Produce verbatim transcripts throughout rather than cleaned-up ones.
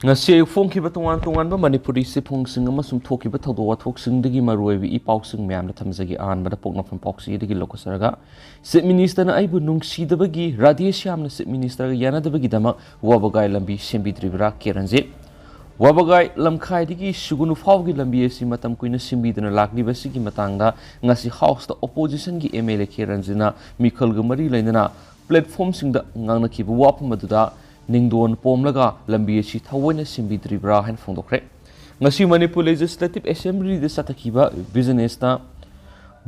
ꯉꯁꯤ ꯑꯌꯨꯛ ꯐꯣꯡꯈꯤꯕ ꯇꯣꯉꯥꯟ ꯇꯣꯉꯥꯟꯕ ꯃꯅꯤꯄꯨꯔꯤ ꯆꯦꯐꯣꯡꯁꯤꯡ ꯑꯃꯁꯨꯡ ꯊꯣꯛꯈꯤꯕ ꯊꯧꯗꯣꯛ ꯋꯥꯊꯣꯛꯁꯤꯡꯗꯒꯤ ꯃꯔꯨꯑꯣꯏꯕ ꯏ ꯄꯥꯎꯁꯤꯡ ꯃꯌꯥꯝꯗ ꯊꯝꯖꯒꯦ꯫ ꯑꯍꯥꯟꯕꯗ ꯄꯣꯛꯅꯐꯝ ꯄꯥꯎꯆꯦꯗꯒꯤ ꯂꯧꯈꯠꯆꯔꯒ, ꯆꯤꯐ ꯃꯤꯅꯤꯁꯇꯔꯅ ꯑꯩꯕꯨ ꯅꯨꯡꯁꯤꯗꯕꯒꯤ ꯔꯥꯙꯦ ꯁ꯭ꯌꯥꯝꯅ ꯆꯤꯐ ꯃꯤꯅꯤꯁꯇꯔꯒ ꯌꯥꯅꯗꯕꯒꯤꯗꯃꯛ ꯋꯥꯕꯒꯥꯏ ꯂꯝꯕꯤ ꯁꯦꯝꯕꯤꯗ꯭ꯔꯤꯕ꯭ꯔꯥ? ꯀꯦ ꯔꯟꯖꯤꯠ꯫ ꯋꯥꯕꯒꯥꯏ ꯂꯝꯈꯥꯏꯗꯒꯤ ꯁꯨꯒꯨꯅꯨ ꯐꯥꯎꯒꯤ ꯂꯝꯕꯤ ꯑꯁꯤ ꯃꯇꯝ ꯀꯨꯏꯅ ꯁꯦꯝꯕꯤꯗꯨꯅ ꯂꯥꯛꯂꯤꯕꯁꯤꯒꯤ ꯃꯇꯥꯡꯗ ꯉꯁꯤ ꯍꯥꯎꯁꯇ ꯑꯣꯄꯣꯖꯤꯁꯟꯒꯤ ꯑꯦꯝ ꯑꯦꯜ ꯑꯦ ꯀꯦ ꯔꯟꯖꯤꯠꯅ ꯃꯤꯈꯜꯒ ꯃꯔꯤ ꯂꯩꯅꯅ ꯄ꯭ꯂꯦꯠꯐꯣꯝꯁꯤꯡꯗ ꯉꯥꯡꯅꯈꯤꯕ ꯋꯥꯐꯝ ꯑꯗꯨꯗ ꯅꯤꯡꯗꯣꯟ ꯄꯣꯝꯂꯒ ꯂꯝꯕꯤ ꯑꯁꯤ ꯊꯑꯣꯏꯅ ꯁꯦꯝꯕꯤꯗ꯭ꯔꯤꯕ꯭ꯔꯥ ꯍꯥꯏꯅ ꯐꯣꯡꯗꯣꯛꯈ꯭ꯔꯦ꯫ ꯉꯁꯤ ꯃꯅꯤꯄꯨꯔ ꯂꯦꯖꯤꯁꯂꯦꯇꯤꯚ ꯑꯦꯁꯦꯝꯕ꯭ꯂꯤꯗ ꯆꯠꯊꯈꯤꯕ ꯕꯤꯖꯤꯅꯦꯁꯇ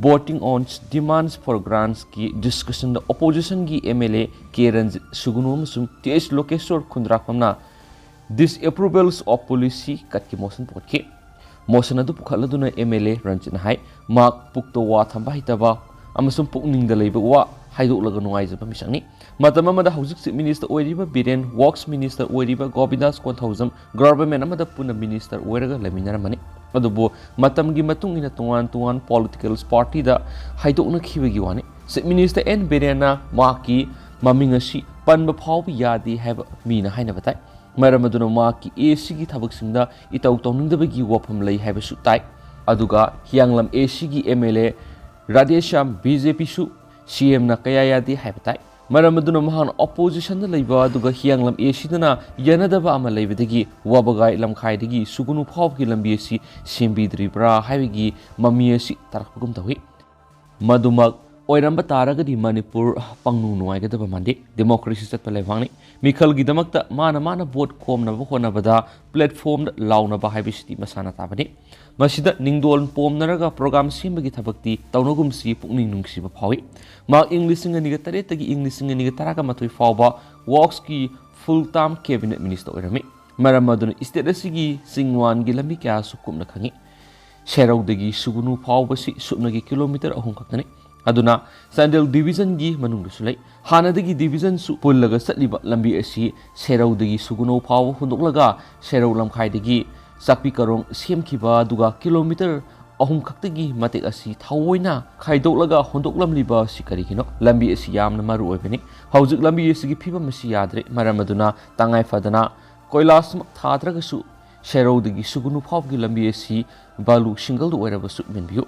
Voting on Demands for Grants ꯀꯤ ꯗꯤꯁꯀꯁꯟꯗ ꯑꯣꯄꯣꯖꯤꯁꯟꯒꯤ M L A K Ranjit Sugunu ꯑꯃꯁꯨꯡ ꯇꯤ ꯑꯩꯆ ꯂꯣꯀꯦꯁꯣꯔ ꯈꯨꯟꯗ꯭ꯔꯥꯛꯄꯝꯅ Disapprovals of Policy ꯀꯠꯀꯤ ꯃꯣꯁꯟ ꯄꯨꯈꯠꯈꯤ꯫ ꯃꯣꯁꯟ ꯑꯗꯨ ꯄꯨꯈꯠꯂꯗꯨꯅ ꯑꯦꯝ ꯑꯦꯜ ꯑꯦ ꯔꯟꯖꯤꯠꯅ ꯍꯥꯏ, ꯃꯍꯥꯛ ꯄꯨꯛꯇ ꯋꯥ ꯊꯝꯕ ꯍꯩꯇꯕ ꯑꯃꯁꯨꯡ ꯄꯨꯛꯅꯤꯡꯗ ꯂꯩꯕ ꯋꯥ ꯍꯥꯏꯗꯣꯛꯂꯒ ꯅꯨꯡꯉꯥꯏꯖꯕ ꯃꯤꯁꯛꯅꯤ꯫ ꯃꯇꯝ ꯑꯃꯗ ꯍꯧꯖꯤꯛ ꯆꯤꯐ ꯃꯤꯅꯤꯁꯇꯔ ꯑꯣꯏꯔꯤꯕ ꯕꯤꯔꯦꯟ, ꯋꯥꯔꯛꯁ ꯃꯤꯅꯤꯁꯇꯔ ꯑꯣꯏꯔꯤꯕ ꯒꯣꯕꯤꯟꯗꯥꯁ ꯀꯣꯟꯊꯧꯖꯝ ꯒꯚꯔꯟꯃꯦꯟ ꯑꯃꯗ ꯄꯨꯟꯅ ꯃꯤꯅꯤꯁꯇꯔ ꯑꯣꯏꯔꯒ ꯂꯩꯃꯤꯟꯅꯔꯝꯕꯅꯤ꯫ ꯑꯗꯨꯕꯨ ꯃꯇꯝꯒꯤ ꯃꯇꯨꯡ ꯏꯟꯅ ꯇꯣꯉꯥꯟ ꯇꯣꯉꯥꯟ ꯄꯣꯂꯤꯇꯤꯀꯦꯜ ꯄꯥꯔꯇꯤꯗ ꯍꯥꯏꯗꯣꯛꯅꯈꯤꯕꯒꯤ ꯋꯥꯅꯤ꯫ ꯆꯤꯐ ꯃꯤꯅꯤꯁꯇꯔ ꯑꯦꯟ ꯕꯤꯔꯦꯟꯅ ꯃꯍꯥꯛꯀꯤ ꯃꯃꯤꯡ ꯑꯁꯤ ꯄꯟꯕ ꯐꯥꯎꯕ ꯌꯥꯗꯦ ꯍꯥꯏꯕ ꯃꯤꯅ ꯍꯥꯏꯅꯕ ꯇꯥꯏ꯫ ꯃꯔꯝ ꯑꯗꯨꯅ ꯃꯍꯥꯛꯀꯤ ꯑꯦ ꯁꯤꯒꯤ ꯊꯕꯛꯁꯤꯡꯗ ꯏꯇꯧ ꯇꯧꯅꯤꯡꯗꯕꯒꯤ ꯋꯥꯐꯝ ꯂꯩ ꯍꯥꯏꯕꯁꯨ ꯇꯥꯏ꯫ ꯑꯗꯨꯒ ꯍꯤꯌꯥꯡꯂꯝ ꯑꯦ ꯁꯤꯒꯤ M L A Radheshyam B J ꯄꯤꯁꯨ ꯁꯤ ꯑꯦꯝꯅ ꯀꯌꯥ ꯌꯥꯗꯦ ꯍꯥꯏꯕ ꯇꯥꯏ꯫ ꯃꯔꯝ ꯑꯗꯨꯅ ꯃꯍꯥꯛꯅ ꯑꯣꯄꯣꯖꯤꯁꯟꯗ ꯂꯩꯕ ꯑꯗꯨꯒ ꯍꯤꯌꯥꯡꯂꯝ ꯑꯦ ꯁꯤꯗꯅ ꯌꯥꯅꯗꯕ ꯑꯃ ꯂꯩꯕꯗꯒꯤ ꯋꯥꯕꯒꯥꯏ ꯂꯝꯈꯥꯏꯗꯒꯤ ꯁꯨꯒꯨꯅꯨ ꯐꯥꯎꯕꯒꯤ ꯂꯝꯕꯤ ꯑꯁꯤ ꯁꯦꯝꯕꯤꯗ꯭ꯔꯤꯕ꯭ꯔꯥ ꯍꯥꯏꯕꯒꯤ ꯃꯃꯤ ꯑꯁꯤ ꯇꯥꯔꯛꯄꯒꯨꯝ ꯇꯧꯏ꯫ ꯃꯗꯨꯃꯛ ꯑꯣꯏꯔꯝꯕ ꯇꯥꯔꯒꯗꯤ ꯃꯅꯤꯄꯨꯔ ꯄꯪꯅꯨꯡ ꯅꯨꯡꯉꯥꯏꯒꯗꯕ ꯃꯥꯟꯗꯦ꯫ ꯗꯦꯃꯣꯀ꯭ꯔꯦꯁꯤ ꯆꯠꯄ ꯂꯩꯕꯥꯛꯅꯤ꯫ ꯃꯤꯈꯜꯒꯤꯗꯃꯛꯇ ꯃꯥꯅ ꯃꯥꯅ ꯚꯣꯠ ꯈꯣꯝꯅꯕ ꯍꯣꯠꯅꯕꯗ ꯄ꯭ꯂꯦꯠꯐꯣꯝꯗ ꯂꯥꯎꯅꯕ ꯍꯥꯏꯕꯁꯤꯗꯤ ꯃꯁꯥꯅ ꯇꯥꯕꯅꯤ꯫ ꯃꯁꯤꯗ ꯅꯤꯡꯗꯣꯜ ꯄꯣꯝꯅꯔꯒ ꯄ꯭ꯔꯣꯒ꯭ꯔꯥꯝ ꯁꯦꯝꯕꯒꯤ ꯊꯕꯛꯇꯤ ꯇꯧꯅꯒꯨꯝꯁꯤ ꯄꯨꯛꯅꯤꯡ ꯅꯨꯡꯁꯤꯕ ꯐꯥꯎꯏ꯫ ꯃꯍꯥꯛ ꯏꯪ ꯂꯤꯁꯤꯡ ꯑꯅꯤꯒ ꯇꯔꯦꯠꯇꯒꯤ ꯏꯪ ꯂꯤꯁꯤꯡ ꯑꯅꯤꯒ ꯇꯔꯥꯒ ꯃꯥꯊꯣꯏ ꯐꯥꯎꯕ ꯋꯥꯔꯛꯁꯀꯤ ꯐꯨꯜ ꯇꯥꯝ ꯀꯦꯕꯤꯅꯦꯠ ꯃꯤꯅꯤꯁꯇꯔ ꯑꯣꯏꯔꯝꯃꯤ꯫ ꯃꯔꯝ ꯑꯗꯨꯅ ꯁ꯭ꯇꯦꯠ ꯑꯁꯤꯒꯤ ꯆꯤꯡ ꯋꯥꯟꯒꯤ ꯂꯝꯕꯤ ꯀꯌꯥꯁꯨ ꯀꯨꯞꯅ ꯈꯪꯏ꯫ ꯁꯦꯔꯧꯗꯒꯤ ꯁꯨꯒꯨꯅꯨ ꯐꯥꯎꯕꯁꯤ ꯁꯨꯞꯅꯒꯤ ꯀꯤꯂꯣꯃꯤꯇꯔ ꯑꯍꯨꯝ ꯈꯛꯇꯅꯤ꯫ ꯑꯗꯨꯅ ꯆꯥꯟꯗꯦꯜ ꯗꯤꯕꯤꯖꯟꯒꯤ ꯃꯅꯨꯡꯗꯁꯨ ꯂꯩ꯫ ꯍꯥꯟꯅꯗꯒꯤ ꯗꯤꯕꯤꯖꯟꯁꯨ ꯄꯨꯜꯂꯒ ꯆꯠꯂꯤꯕ ꯂꯝꯕꯤ ꯑꯁꯤ ꯁꯦꯔꯧꯗꯒꯤ ꯁꯨꯒꯨꯅꯨ ꯐꯥꯎꯕ ꯍꯨꯟꯗꯣꯛꯂꯒ ꯁꯦꯔꯧ ꯂꯝꯈꯥꯏꯗꯒꯤ ꯆꯥꯛꯄꯤ ꯀꯥꯔꯣꯡ ꯁꯦꯝꯈꯤꯕ, ꯑꯗꯨꯒ ꯀꯤꯂꯣꯃꯤꯇꯔ ꯑꯍꯨꯝ ꯈꯛꯇꯒꯤ ꯃꯇꯦꯛ ꯑꯁꯤ ꯊꯑꯣꯏꯅ ꯈꯥꯏꯗꯣꯛꯂꯒ ꯍꯨꯟꯗꯣꯛꯂꯝꯂꯤꯕ ꯑꯁꯤ ꯀꯔꯤꯒꯤꯅꯣ? ꯂꯝꯕꯤ ꯑꯁꯤ ꯌꯥꯝꯅ ꯃꯔꯨ ꯑꯣꯏꯕꯅꯤ꯫ ꯍꯧꯖꯤꯛ ꯂꯝꯕꯤ ꯑꯁꯤꯒꯤ ꯐꯤꯕꯝ ꯑꯁꯤ ꯌꯥꯗ꯭ꯔꯦ꯫ ꯃꯔꯝ ꯑꯗꯨꯅ ꯇꯉꯥꯏ ꯐꯗꯅ ꯀꯣꯏꯂꯥꯁꯃꯛ ꯊꯥꯗ꯭ꯔꯒꯁꯨ ꯁꯦꯔꯧꯗꯒꯤ ꯁꯨꯒꯨꯅꯨ ꯐꯥꯎꯕꯒꯤ ꯂꯝꯕꯤ ꯑꯁꯤ ꯕꯥꯂꯨ ꯁꯤꯡꯒꯜꯗ ꯑꯣꯏꯔꯕꯁꯨ ꯃꯦꯟꯕꯤꯌꯨ꯫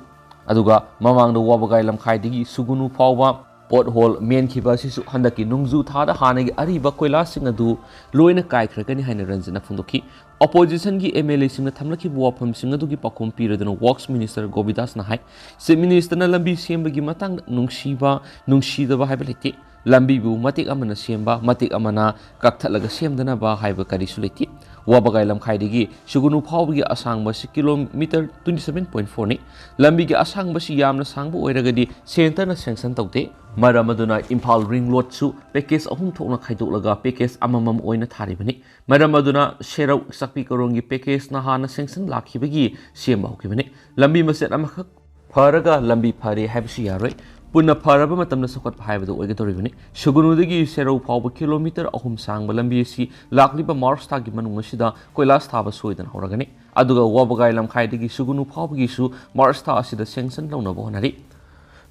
ꯑꯗꯨꯒ ꯃꯃꯥꯡꯗ ꯋꯥꯕꯒꯥꯏ ꯂꯝꯈꯥꯏꯗꯒꯤ ꯁꯨꯒꯨꯅꯨ ꯐꯥꯎꯕ ꯄꯣꯠ ꯍꯣꯜ ꯃꯦꯟꯈꯤꯕ ꯑꯁꯤꯁꯨ ꯍꯟꯗꯛꯀꯤ ꯅꯣꯡꯖꯨ ꯊꯥꯗ ꯍꯥꯟꯅꯒꯤ ꯑꯔꯤꯕ ꯀꯣꯏꯂꯥꯁꯁꯤꯡ ꯑꯗꯨ ꯂꯣꯏꯅ ꯀꯥꯏꯈ꯭ꯔꯒꯅꯤ ꯍꯥꯏꯅ ꯔꯟꯖꯟꯅ ꯐꯣꯡꯗꯣꯛꯈꯤ꯫ ꯑꯣꯄꯣꯖꯤꯁꯟꯒꯤ ꯑꯦꯝ ꯑꯦꯜ ꯑꯦꯁꯤꯡꯅ ꯊꯝꯂꯛꯈꯤꯕ ꯋꯥꯐꯝꯁꯤꯡ ꯑꯗꯨꯒꯤ ꯄꯥꯎꯈꯨꯝ ꯄꯤꯔꯗꯨꯅ ꯋꯥꯔꯛꯁ ꯃꯤꯅꯤꯁꯇꯔ ꯒꯣꯕꯤꯗꯥꯁꯅ ꯍꯥꯏ, ꯆꯤꯐ ꯃꯤꯅꯤꯁꯇꯔꯅ ꯂꯝꯕꯤ ꯁꯦꯝꯕꯒꯤ ꯃꯇꯥꯡꯗ ꯅꯨꯡꯁꯤꯕ, ꯅꯨꯡꯁꯤꯗꯕ ꯍꯥꯏꯕ ꯂꯩꯇꯦ꯫ ꯂꯝꯕꯤꯕꯨ ꯃꯇꯦꯛ ꯑꯃꯅ ꯁꯦꯝꯕ, ꯃꯇꯦꯛ ꯑꯃꯅ ꯀꯛꯊꯠꯂꯒ ꯁꯦꯝꯗꯅꯕ ꯍꯥꯏꯕ ꯀꯔꯤꯁꯨ ꯂꯩꯇꯦ꯫ ꯋꯥꯕꯒꯥꯏ ꯂꯝꯈꯥꯏꯗꯒꯤ ꯁꯨꯒꯨꯅꯨ ꯐꯥꯎꯕꯒꯤ ꯑꯁꯥꯡꯕ ꯑꯁꯤ kilometre twenty seven point four ꯅꯤ꯫ ꯂꯝꯕꯤꯒꯤ ꯑꯁꯥꯡꯕꯁꯤ ꯌꯥꯝꯅ ꯁꯥꯡꯕ ꯑꯣꯏꯔꯒꯗꯤ ꯁꯦꯟꯇꯔꯅ ꯁꯦꯡꯁꯟ ꯇꯧꯗꯦ꯫ ꯃꯔꯝ ꯑꯗꯨꯅ ꯏꯝꯐꯥꯜ ꯔꯤꯡ ꯔꯣꯗꯁꯨ ꯄꯦꯀꯦꯖ ꯑꯍꯨꯝ ꯊꯣꯛꯅ ꯈꯥꯏꯗꯣꯛꯂꯒ ꯄꯦꯀꯦꯖ ꯑꯃꯃꯝ ꯑꯣꯏꯅ ꯊꯥꯔꯤꯕꯅꯤ꯫ ꯃꯔꯝ ꯑꯗꯨꯅ ꯁꯦꯔꯧ ꯆꯥꯛꯄꯤ ꯀꯣꯔꯣꯡꯒꯤ ꯄꯦꯀꯦꯖꯅ ꯍꯥꯟꯅ ꯁꯦꯡꯁꯟ ꯂꯥꯛꯈꯤꯕꯒꯤ ꯁꯦꯝꯕ ꯍꯧꯈꯤꯕꯅꯤ꯫ ꯂꯝꯕꯤ ꯃꯆꯦꯠ ꯑꯃꯈꯛ ꯐꯔꯒ ꯂꯝꯕꯤ ꯐꯔꯦ ꯍꯥꯏꯕꯁꯨ ꯌꯥꯔꯣꯏ꯫ ꯄꯨꯟꯅ ꯐꯔꯕ ꯃꯇꯝꯗ ꯆꯥꯎꯈꯠꯄ ꯍꯥꯏꯕꯗꯨ ꯑꯣꯏꯒꯗꯧꯔꯤꯕꯅꯤ꯫ ꯁꯨꯒꯨꯅꯨꯗꯒꯤ ꯁꯦꯔꯧ ꯐꯥꯎꯕ ꯀꯤꯂꯣꯃꯤꯇꯔ ꯑꯍꯨꯝ ꯁꯥꯡꯕ ꯂꯝꯕꯤ ꯑꯁꯤ ꯂꯥꯛꯂꯤꯕ ꯃꯥꯔꯆ ꯊꯥꯒꯤ ꯃꯅꯨꯡ ꯑꯁꯤꯗ ꯀꯣꯏꯂꯥꯁ ꯊꯥꯕ ꯁꯣꯏꯗꯅ ꯍꯧꯔꯒꯅꯤ꯫ ꯑꯗꯨꯒ ꯋꯥꯕꯒꯥꯏ ꯂꯝꯈꯥꯏꯗꯒꯤ ꯁꯨꯒꯨꯅꯨ ꯐꯥꯎꯕꯒꯤꯁꯨ ꯃꯥꯔꯆ ꯊꯥ ꯑꯁꯤꯗ ꯁꯦꯡꯁꯟ ꯂꯧꯅꯕ ꯍꯣꯠꯅꯔꯤ꯫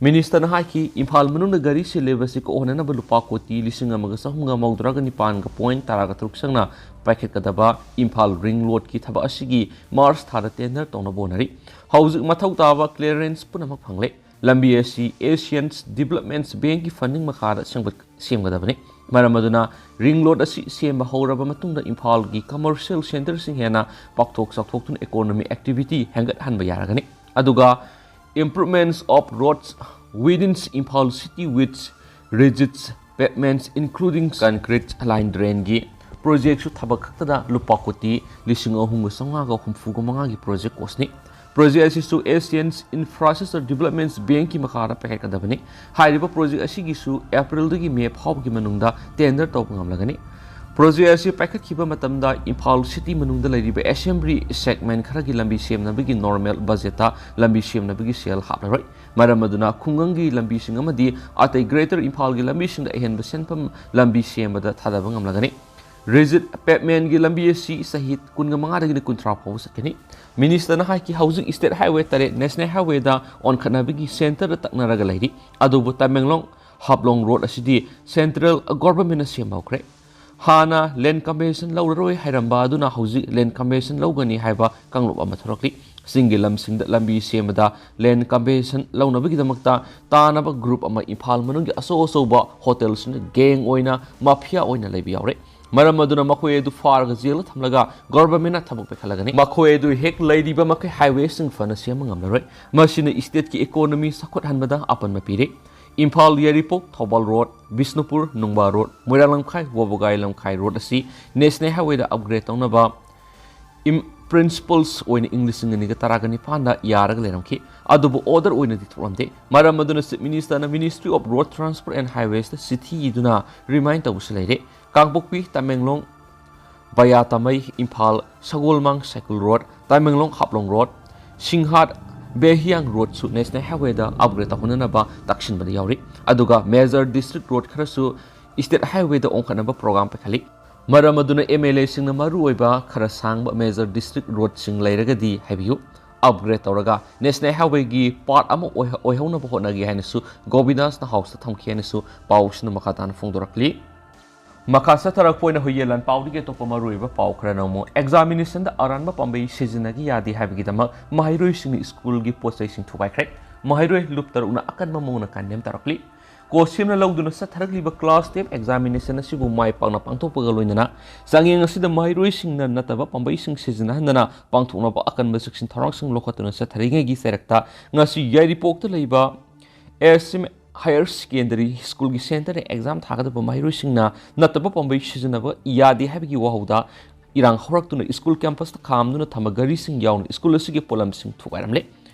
ꯃꯤꯅꯤꯁꯇꯔꯅ ꯍꯥꯏꯈꯤ, ꯏꯝꯐꯥꯜ ꯃꯅꯨꯡꯗ ꯒꯥꯔꯤ ꯆꯦꯜꯂꯤꯕꯁꯤ ꯀꯣꯛꯍꯟꯅꯅꯕ ꯂꯨꯄꯥ ꯀꯣꯇꯤ ꯂꯤꯁꯤꯡ ꯑꯃꯒ ꯆꯍꯨꯝꯒ ꯃꯧꯗ꯭ꯔꯥꯒ ꯅꯤꯄꯥꯟꯒ ꯄꯣꯏꯟ ꯇꯔꯥꯒ ꯇꯔꯨꯛ ꯆꯪꯅ ꯄꯥꯏꯈꯠꯀꯗꯕ ꯏꯝꯐꯥꯜ ꯔꯤꯡ ꯔꯣꯗꯀꯤ ꯊꯕꯛ ꯑꯁꯤꯒꯤ ꯃꯥꯔꯆ ꯊꯥꯗ ꯇꯦꯟꯗꯔ ꯇꯧꯅꯕ ꯍꯣꯠꯅꯔꯤ꯫ ꯍꯧꯖꯤꯛ ꯃꯊꯧ ꯇꯥꯕ ꯀ꯭ꯂꯤꯌꯔꯦꯟꯁ ꯄꯨꯝꯅꯃꯛ ꯐꯪꯂꯦ꯫ ꯂꯝꯕꯤ ꯑꯁꯤ ꯑꯦꯁꯤꯌꯟꯁ ꯗꯤꯕꯂꯞꯃꯦꯟꯠꯁ ꯕꯦꯡꯛꯀꯤ ꯐꯟꯗꯤꯡ ꯃꯈꯥꯗ ꯁꯦꯝꯒꯠ-, ꯁꯦꯝꯒꯗꯕꯅꯤ꯫ ꯃꯔꯝ ꯑꯗꯨꯅ ꯔꯤꯡ ꯔꯣꯗ ꯑꯁꯤ ꯁꯦꯝꯕ ꯍꯧꯔꯕ ꯃꯇꯨꯡꯗ ꯏꯝꯐꯥꯜꯒꯤ ꯀꯃꯔꯁꯤꯌꯦꯜ ꯁꯦꯟꯇꯔꯁꯤꯡ ꯍꯦꯟꯅ ꯄꯥꯛꯊꯣꯛ ꯆꯥꯎꯊꯣꯛꯇꯨꯅ ꯏꯀꯣꯅꯣꯃꯤ ꯑꯦꯛꯇꯤꯚꯤꯇꯤ ꯍꯦꯟꯒꯠꯍꯟꯕ ꯌꯥꯔꯒꯅꯤ꯫ ꯑꯗꯨꯒ improvements of roads within Imphal city with rigid pavements including concrete line drainꯒꯤ ꯄ꯭ꯔꯣꯖꯦꯛꯁꯨ ꯊꯕꯛ ꯈꯛꯇꯗ ꯂꯨꯄꯥ ꯀꯣꯇꯤ ꯂꯤꯁꯤꯡ ꯑꯍꯨꯝꯒ ꯆꯥꯝꯃꯉꯥꯒ ꯍꯨꯝꯐꯨꯒ ꯃꯉꯥꯒꯤ ꯄ꯭ꯔꯣꯖꯦꯛ ꯀꯣꯁꯅꯤ꯫ ꯄ꯭ꯔꯣꯖꯦꯛ ꯑꯁꯤꯁꯨ ꯑꯦꯁꯤꯌꯟꯁ ꯏꯟꯐ꯭ꯔꯥꯁ꯭ꯇ꯭ꯔꯛꯆꯔ ꯗꯤꯕꯂꯞꯃꯦꯟꯠꯁ ꯕꯦꯡꯛꯀꯤ ꯃꯈꯥꯗ ꯄꯥꯏꯈꯠꯀꯗꯕꯅꯤ꯫ ꯍꯥꯏꯔꯤꯕ ꯄ꯭ꯔꯣꯖꯦꯛ ꯑꯁꯤꯒꯤꯁꯨ ꯑꯦꯄ꯭ꯔꯤꯜꯗꯒꯤ ꯃꯦ ꯐꯥꯎꯕꯒꯤ ꯃꯅꯨꯡꯗ ꯇꯦꯟꯗꯔ ꯇꯧꯕ ꯉꯝꯂꯒꯅꯤ꯫ ꯄ꯭ꯔꯣꯖꯦꯛ ꯑꯁꯤ ꯄꯥꯏꯈꯠꯈꯤꯕ ꯃꯇꯝꯗ ꯏꯝꯐꯥꯜ ꯁꯤꯇꯤ ꯃꯅꯨꯡꯗ ꯂꯩꯔꯤꯕ ꯑꯦꯁꯦꯝꯕ꯭ꯂꯤ ꯁꯦꯒꯃꯦꯟꯠ ꯈꯔꯒꯤ ꯂꯝꯕꯤ ꯁꯦꯝꯅꯕꯒꯤ ꯅꯣꯔꯃꯦꯜ ꯕꯖꯦꯠꯇ ꯂꯝꯕꯤ ꯁꯦꯝꯅꯕꯒꯤ ꯁꯦꯜ ꯍꯥꯞꯂꯔꯣꯏ꯫ ꯃꯔꯝ ꯑꯗꯨꯅ ꯈꯨꯡꯒꯪꯒꯤ ꯂꯝꯕꯤꯁꯤꯡ ꯑꯃꯗꯤ ꯑꯇꯩ ꯒ꯭ꯔꯦꯇꯔ ꯏꯝꯐꯥꯜꯒꯤ ꯂꯝꯕꯤꯁꯤꯡꯗ ꯑꯍꯦꯟꯕ ꯁꯦꯟꯐꯝ ꯂꯝꯕꯤ ꯁꯦꯝꯕꯗ ꯊꯥꯗꯕ ꯉꯝꯂꯒꯅꯤ꯫ ꯔꯤꯖꯤꯠ ꯄꯦꯚꯃꯦꯟꯒꯤ ꯂꯝꯕꯤ ꯑꯁꯤ ꯆꯍꯤ ꯀꯨꯟꯒ ꯃꯉꯥꯗꯒꯤꯅ ꯀꯨꯟꯊ꯭ꯔꯥ ꯐꯥꯎꯕ ꯆꯠꯀꯅꯤ꯫ ꯃꯤꯅꯤꯁꯇꯔꯅ ꯍꯥꯏꯈꯤ, ꯍꯧꯖꯤꯛ ꯁ꯭ꯇꯦꯠ ꯍꯥꯏꯋꯦ ꯇꯔꯦꯠ ꯅꯦꯁꯅꯦꯜ ꯍꯥꯏꯋꯦꯗ ꯑꯣꯟꯈꯠꯅꯕꯒꯤ ꯁꯦꯟꯇꯔꯗ ꯇꯛꯅꯔꯒ ꯂꯩꯔꯤ꯫ ꯑꯗꯨꯕꯨ ꯇꯃꯦꯡꯂꯣꯡ ꯍꯥꯐꯂꯣꯡ ꯔꯣꯗ ꯑꯁꯤꯗꯤ ꯁꯦꯟꯇ꯭ꯔꯦꯜ ꯒꯣꯚꯔꯟꯃꯦꯟꯠꯅ ꯁꯦꯝꯕ ꯍꯧꯈ꯭ꯔꯦ꯫ ꯍꯥꯟꯅ land compensation ꯂꯧꯔꯔꯣꯏ ꯍꯥꯏꯔꯝꯕ ꯑꯗꯨꯅ ꯍꯧꯖꯤꯛ land compensation ꯂꯧꯒꯅꯤ ꯍꯥꯏꯕ ꯀꯥꯡꯂꯨꯞ ꯑꯃ ꯊꯣꯔꯛꯂꯤ꯫ ꯆꯤꯡꯒꯤ ꯂꯝꯁꯤꯡꯗ ꯂꯝꯕꯤ ꯁꯦꯝꯕꯗ land compensation ꯂꯧꯅꯕꯒꯤꯗꯃꯛꯇ ꯇꯥꯅꯕ group ꯑꯃ ꯏꯝꯐꯥꯜ ꯃꯅꯨꯡꯒꯤ ꯑꯆꯧ ꯑꯆꯧꯕ hotel ꯁꯤꯡꯗ gang ꯑꯣꯏꯅ, mafia ꯑꯣꯏꯅ ꯂꯩꯕ ꯌꯥꯎꯔꯦ꯫ ꯃꯔꯝ ꯑꯗꯨꯅ ꯃꯈꯣꯏ ꯑꯗꯨ ꯐꯥꯔꯒ jail ꯗ ꯊꯝꯂꯒ government ꯅ ꯊꯕꯛ ꯄꯤꯈꯠꯂꯒꯅꯤ꯫ ꯃꯈꯣꯏ ꯑꯗꯨ ꯍꯦꯛ ꯂꯩꯔꯤꯕ ꯃꯈꯩ highway ꯁꯤꯡ ꯐꯅ ꯁꯦꯝꯕ ꯉꯝꯂꯔꯣꯏ꯫ ꯃꯁꯤꯅ state ꯀꯤ economy ꯆꯥꯎꯈꯠꯍꯟꯕꯗ ꯑꯄꯟꯕ ꯄꯤꯔꯦ꯫ ꯏꯝꯐꯥꯜ ꯌꯥꯏꯔꯤꯄꯣꯛ ꯊꯧꯕꯥꯜ road, ꯕꯤꯁꯅꯨꯄꯨꯔ ꯅꯨꯡꯕꯥ road, ꯃꯣꯏꯔꯥꯡ ꯂꯝꯈꯥꯏ ꯋꯥꯕꯒꯥꯏ ꯂꯝꯈꯥꯏ road ꯑꯁꯤ national highway ꯗ upgrade ꯇꯧꯅꯕ ꯏꯝ-, principles ꯑꯣꯏꯅ ꯏꯪ ꯂꯤꯁꯤꯡ ꯑꯅꯤꯒ ꯇꯔꯥꯒ ꯅꯤꯄꯥꯟꯗ ꯌꯥꯔꯒ ꯂꯩꯔꯝꯈꯤ꯫ ꯑꯗꯨꯕꯨ order ꯑꯣꯏꯅꯗꯤ ꯊꯣꯛꯂꯝꯗꯦ꯫ ꯃꯔꯝ ꯑꯗꯨꯅ Chief Minister ꯅ Ministry of Road Transport and Highways ꯇ ꯆꯤꯊꯤ ꯏꯗꯨꯅ remind ꯇꯧꯕꯁꯨ ꯂꯩꯔꯦ꯫ ꯀꯥꯡꯄꯣꯛꯄꯤ, Tamenglong via ꯇꯥꯃꯩ, Imphal, ꯁꯒꯣꯜꯃꯥꯡ cycle road, Tamenglong ꯍꯥꯐꯂꯣꯡ road, ꯁꯤꯡꯍꯥꯠ ꯕꯦꯍꯤꯌꯥꯡ road ꯁꯨ national highway ꯗ upgrade ꯇꯧꯍꯟꯅꯅꯕ ꯇꯛꯁꯤꯟꯕꯗ ꯌꯥꯎꯔꯤ꯫ ꯑꯗꯨꯒ major district road ꯈꯔꯁꯨ state highway ꯗ ꯑꯣꯟꯈꯠꯅꯕ program ꯄꯥꯏꯈꯠꯂꯤ꯫ ꯃꯔꯝ ꯑꯗꯨꯅ MLA ꯁꯤꯡꯅ ꯃꯔꯨꯑꯣꯏꯕ ꯈꯔ ꯁꯥꯡꯕ major district road ꯁꯤꯡ ꯂꯩꯔꯒꯗꯤ ꯍꯥꯏꯕꯤꯌꯨ꯫ Upgrade ꯇꯧꯔꯒ national highway ꯒꯤ part ꯑꯃ ꯑꯣꯏꯍ-, ꯑꯣꯏꯍꯧꯅꯕ ꯍꯣꯠꯅꯒꯦ ꯍꯥꯏꯅꯁꯨ ꯒꯣꯕꯤꯟꯗꯥꯁꯅ House ꯇ ꯊꯝꯈꯤ ꯍꯥꯏꯅꯁꯨ ꯄꯥꯎꯁꯤꯅ ꯃꯈꯥ ꯇꯥꯅ ꯐꯣꯡꯗꯣꯔꯛꯂꯤ꯫ ꯃꯈꯥ ꯆꯠꯊꯔꯛꯄ ꯑꯣꯏꯅ ꯍꯨꯏꯌꯦꯟ ꯂꯥꯟꯄꯥꯎꯗꯒꯤ ꯑꯇꯣꯞꯄ ꯃꯔꯨꯑꯣꯏꯕ ꯄꯥꯎ ꯈꯔꯅ ꯑꯃꯨꯛ examination ꯗ ꯑꯔꯥꯟꯕ ꯄꯥꯝꯕꯩ ꯁꯤꯖꯤꯟꯅꯈꯤ ꯌꯥꯗꯦ ꯍꯥꯏꯕꯒꯤꯗꯃꯛ ꯃꯍꯩꯔꯣꯏꯁꯤꯡꯅ ꯁ꯭ꯀꯨꯜꯒꯤ ꯄꯣꯠ ꯆꯩꯁꯤꯡ ꯊꯨꯒꯥꯏꯈ꯭ꯔꯦ꯫ ꯃꯍꯩꯔꯣꯏ ꯂꯨꯞ ꯇꯔꯨꯛꯅ ꯑꯀꯟꯕ ꯃꯑꯣꯡꯗ condemn ꯇꯧꯔꯛꯂꯤ꯫ ꯀꯣ ꯁꯦꯝꯅ ꯂꯧꯗꯨꯅ ꯆꯠꯊꯔꯛꯂꯤꯕ class twelve examination ꯑꯁꯤꯕꯨ ꯃꯥꯏ ꯄꯥꯛꯅ ꯄꯥꯡꯊꯣꯛꯄꯒ ꯂꯣꯏꯅꯅ ꯆꯥꯡꯌꯦꯡ ꯑꯁꯤꯗ ꯃꯍꯩꯔꯣꯏꯁꯤꯡꯅ ꯅꯠꯇꯕ ꯄꯥꯝꯕꯩꯁꯤꯡ ꯁꯤꯖꯤꯟꯅꯍꯟꯗꯅ ꯄꯥꯡꯊꯣꯛꯅꯕ ꯑꯀꯟꯕ ꯆꯦꯛꯁꯤꯟ ꯊꯧꯔꯥꯡꯁꯤꯡ ꯂꯧꯈꯠꯇꯨꯅ ꯆꯠꯊꯔꯤꯉꯩꯒꯤ ꯆꯩꯔꯛꯇ ꯉꯁꯤ ꯌꯥꯏꯔꯤꯄꯣꯛꯇ ꯂꯩꯕ S M Higher Secondary School ꯒꯤ centre ꯗ exam ꯊꯥꯒꯗꯕ ꯃꯍꯩꯔꯣꯏꯁꯤꯡꯅ ꯅꯠꯇꯕ ꯄꯥꯝꯕꯩ ꯁꯤꯖꯤꯟꯅꯕ ꯌꯥꯗꯦ ꯍꯥꯏꯕꯒꯤ ꯋꯥꯍꯧꯗ ꯏꯔꯥꯡ ꯍꯧꯔꯛꯇꯨꯅ ꯁ꯭ꯀꯨꯜ campus ꯇ ꯈꯥꯝꯗꯨꯅ ꯊꯝꯕ ꯒꯥꯔꯤꯁꯤꯡ ꯌꯥꯎꯅ ꯁ꯭ꯀꯨꯜ ꯑꯁꯤꯒꯤ ꯄꯣꯠꯂꯝꯁꯤꯡ ꯊꯨꯒꯥꯏꯔꯝꯂꯦ꯫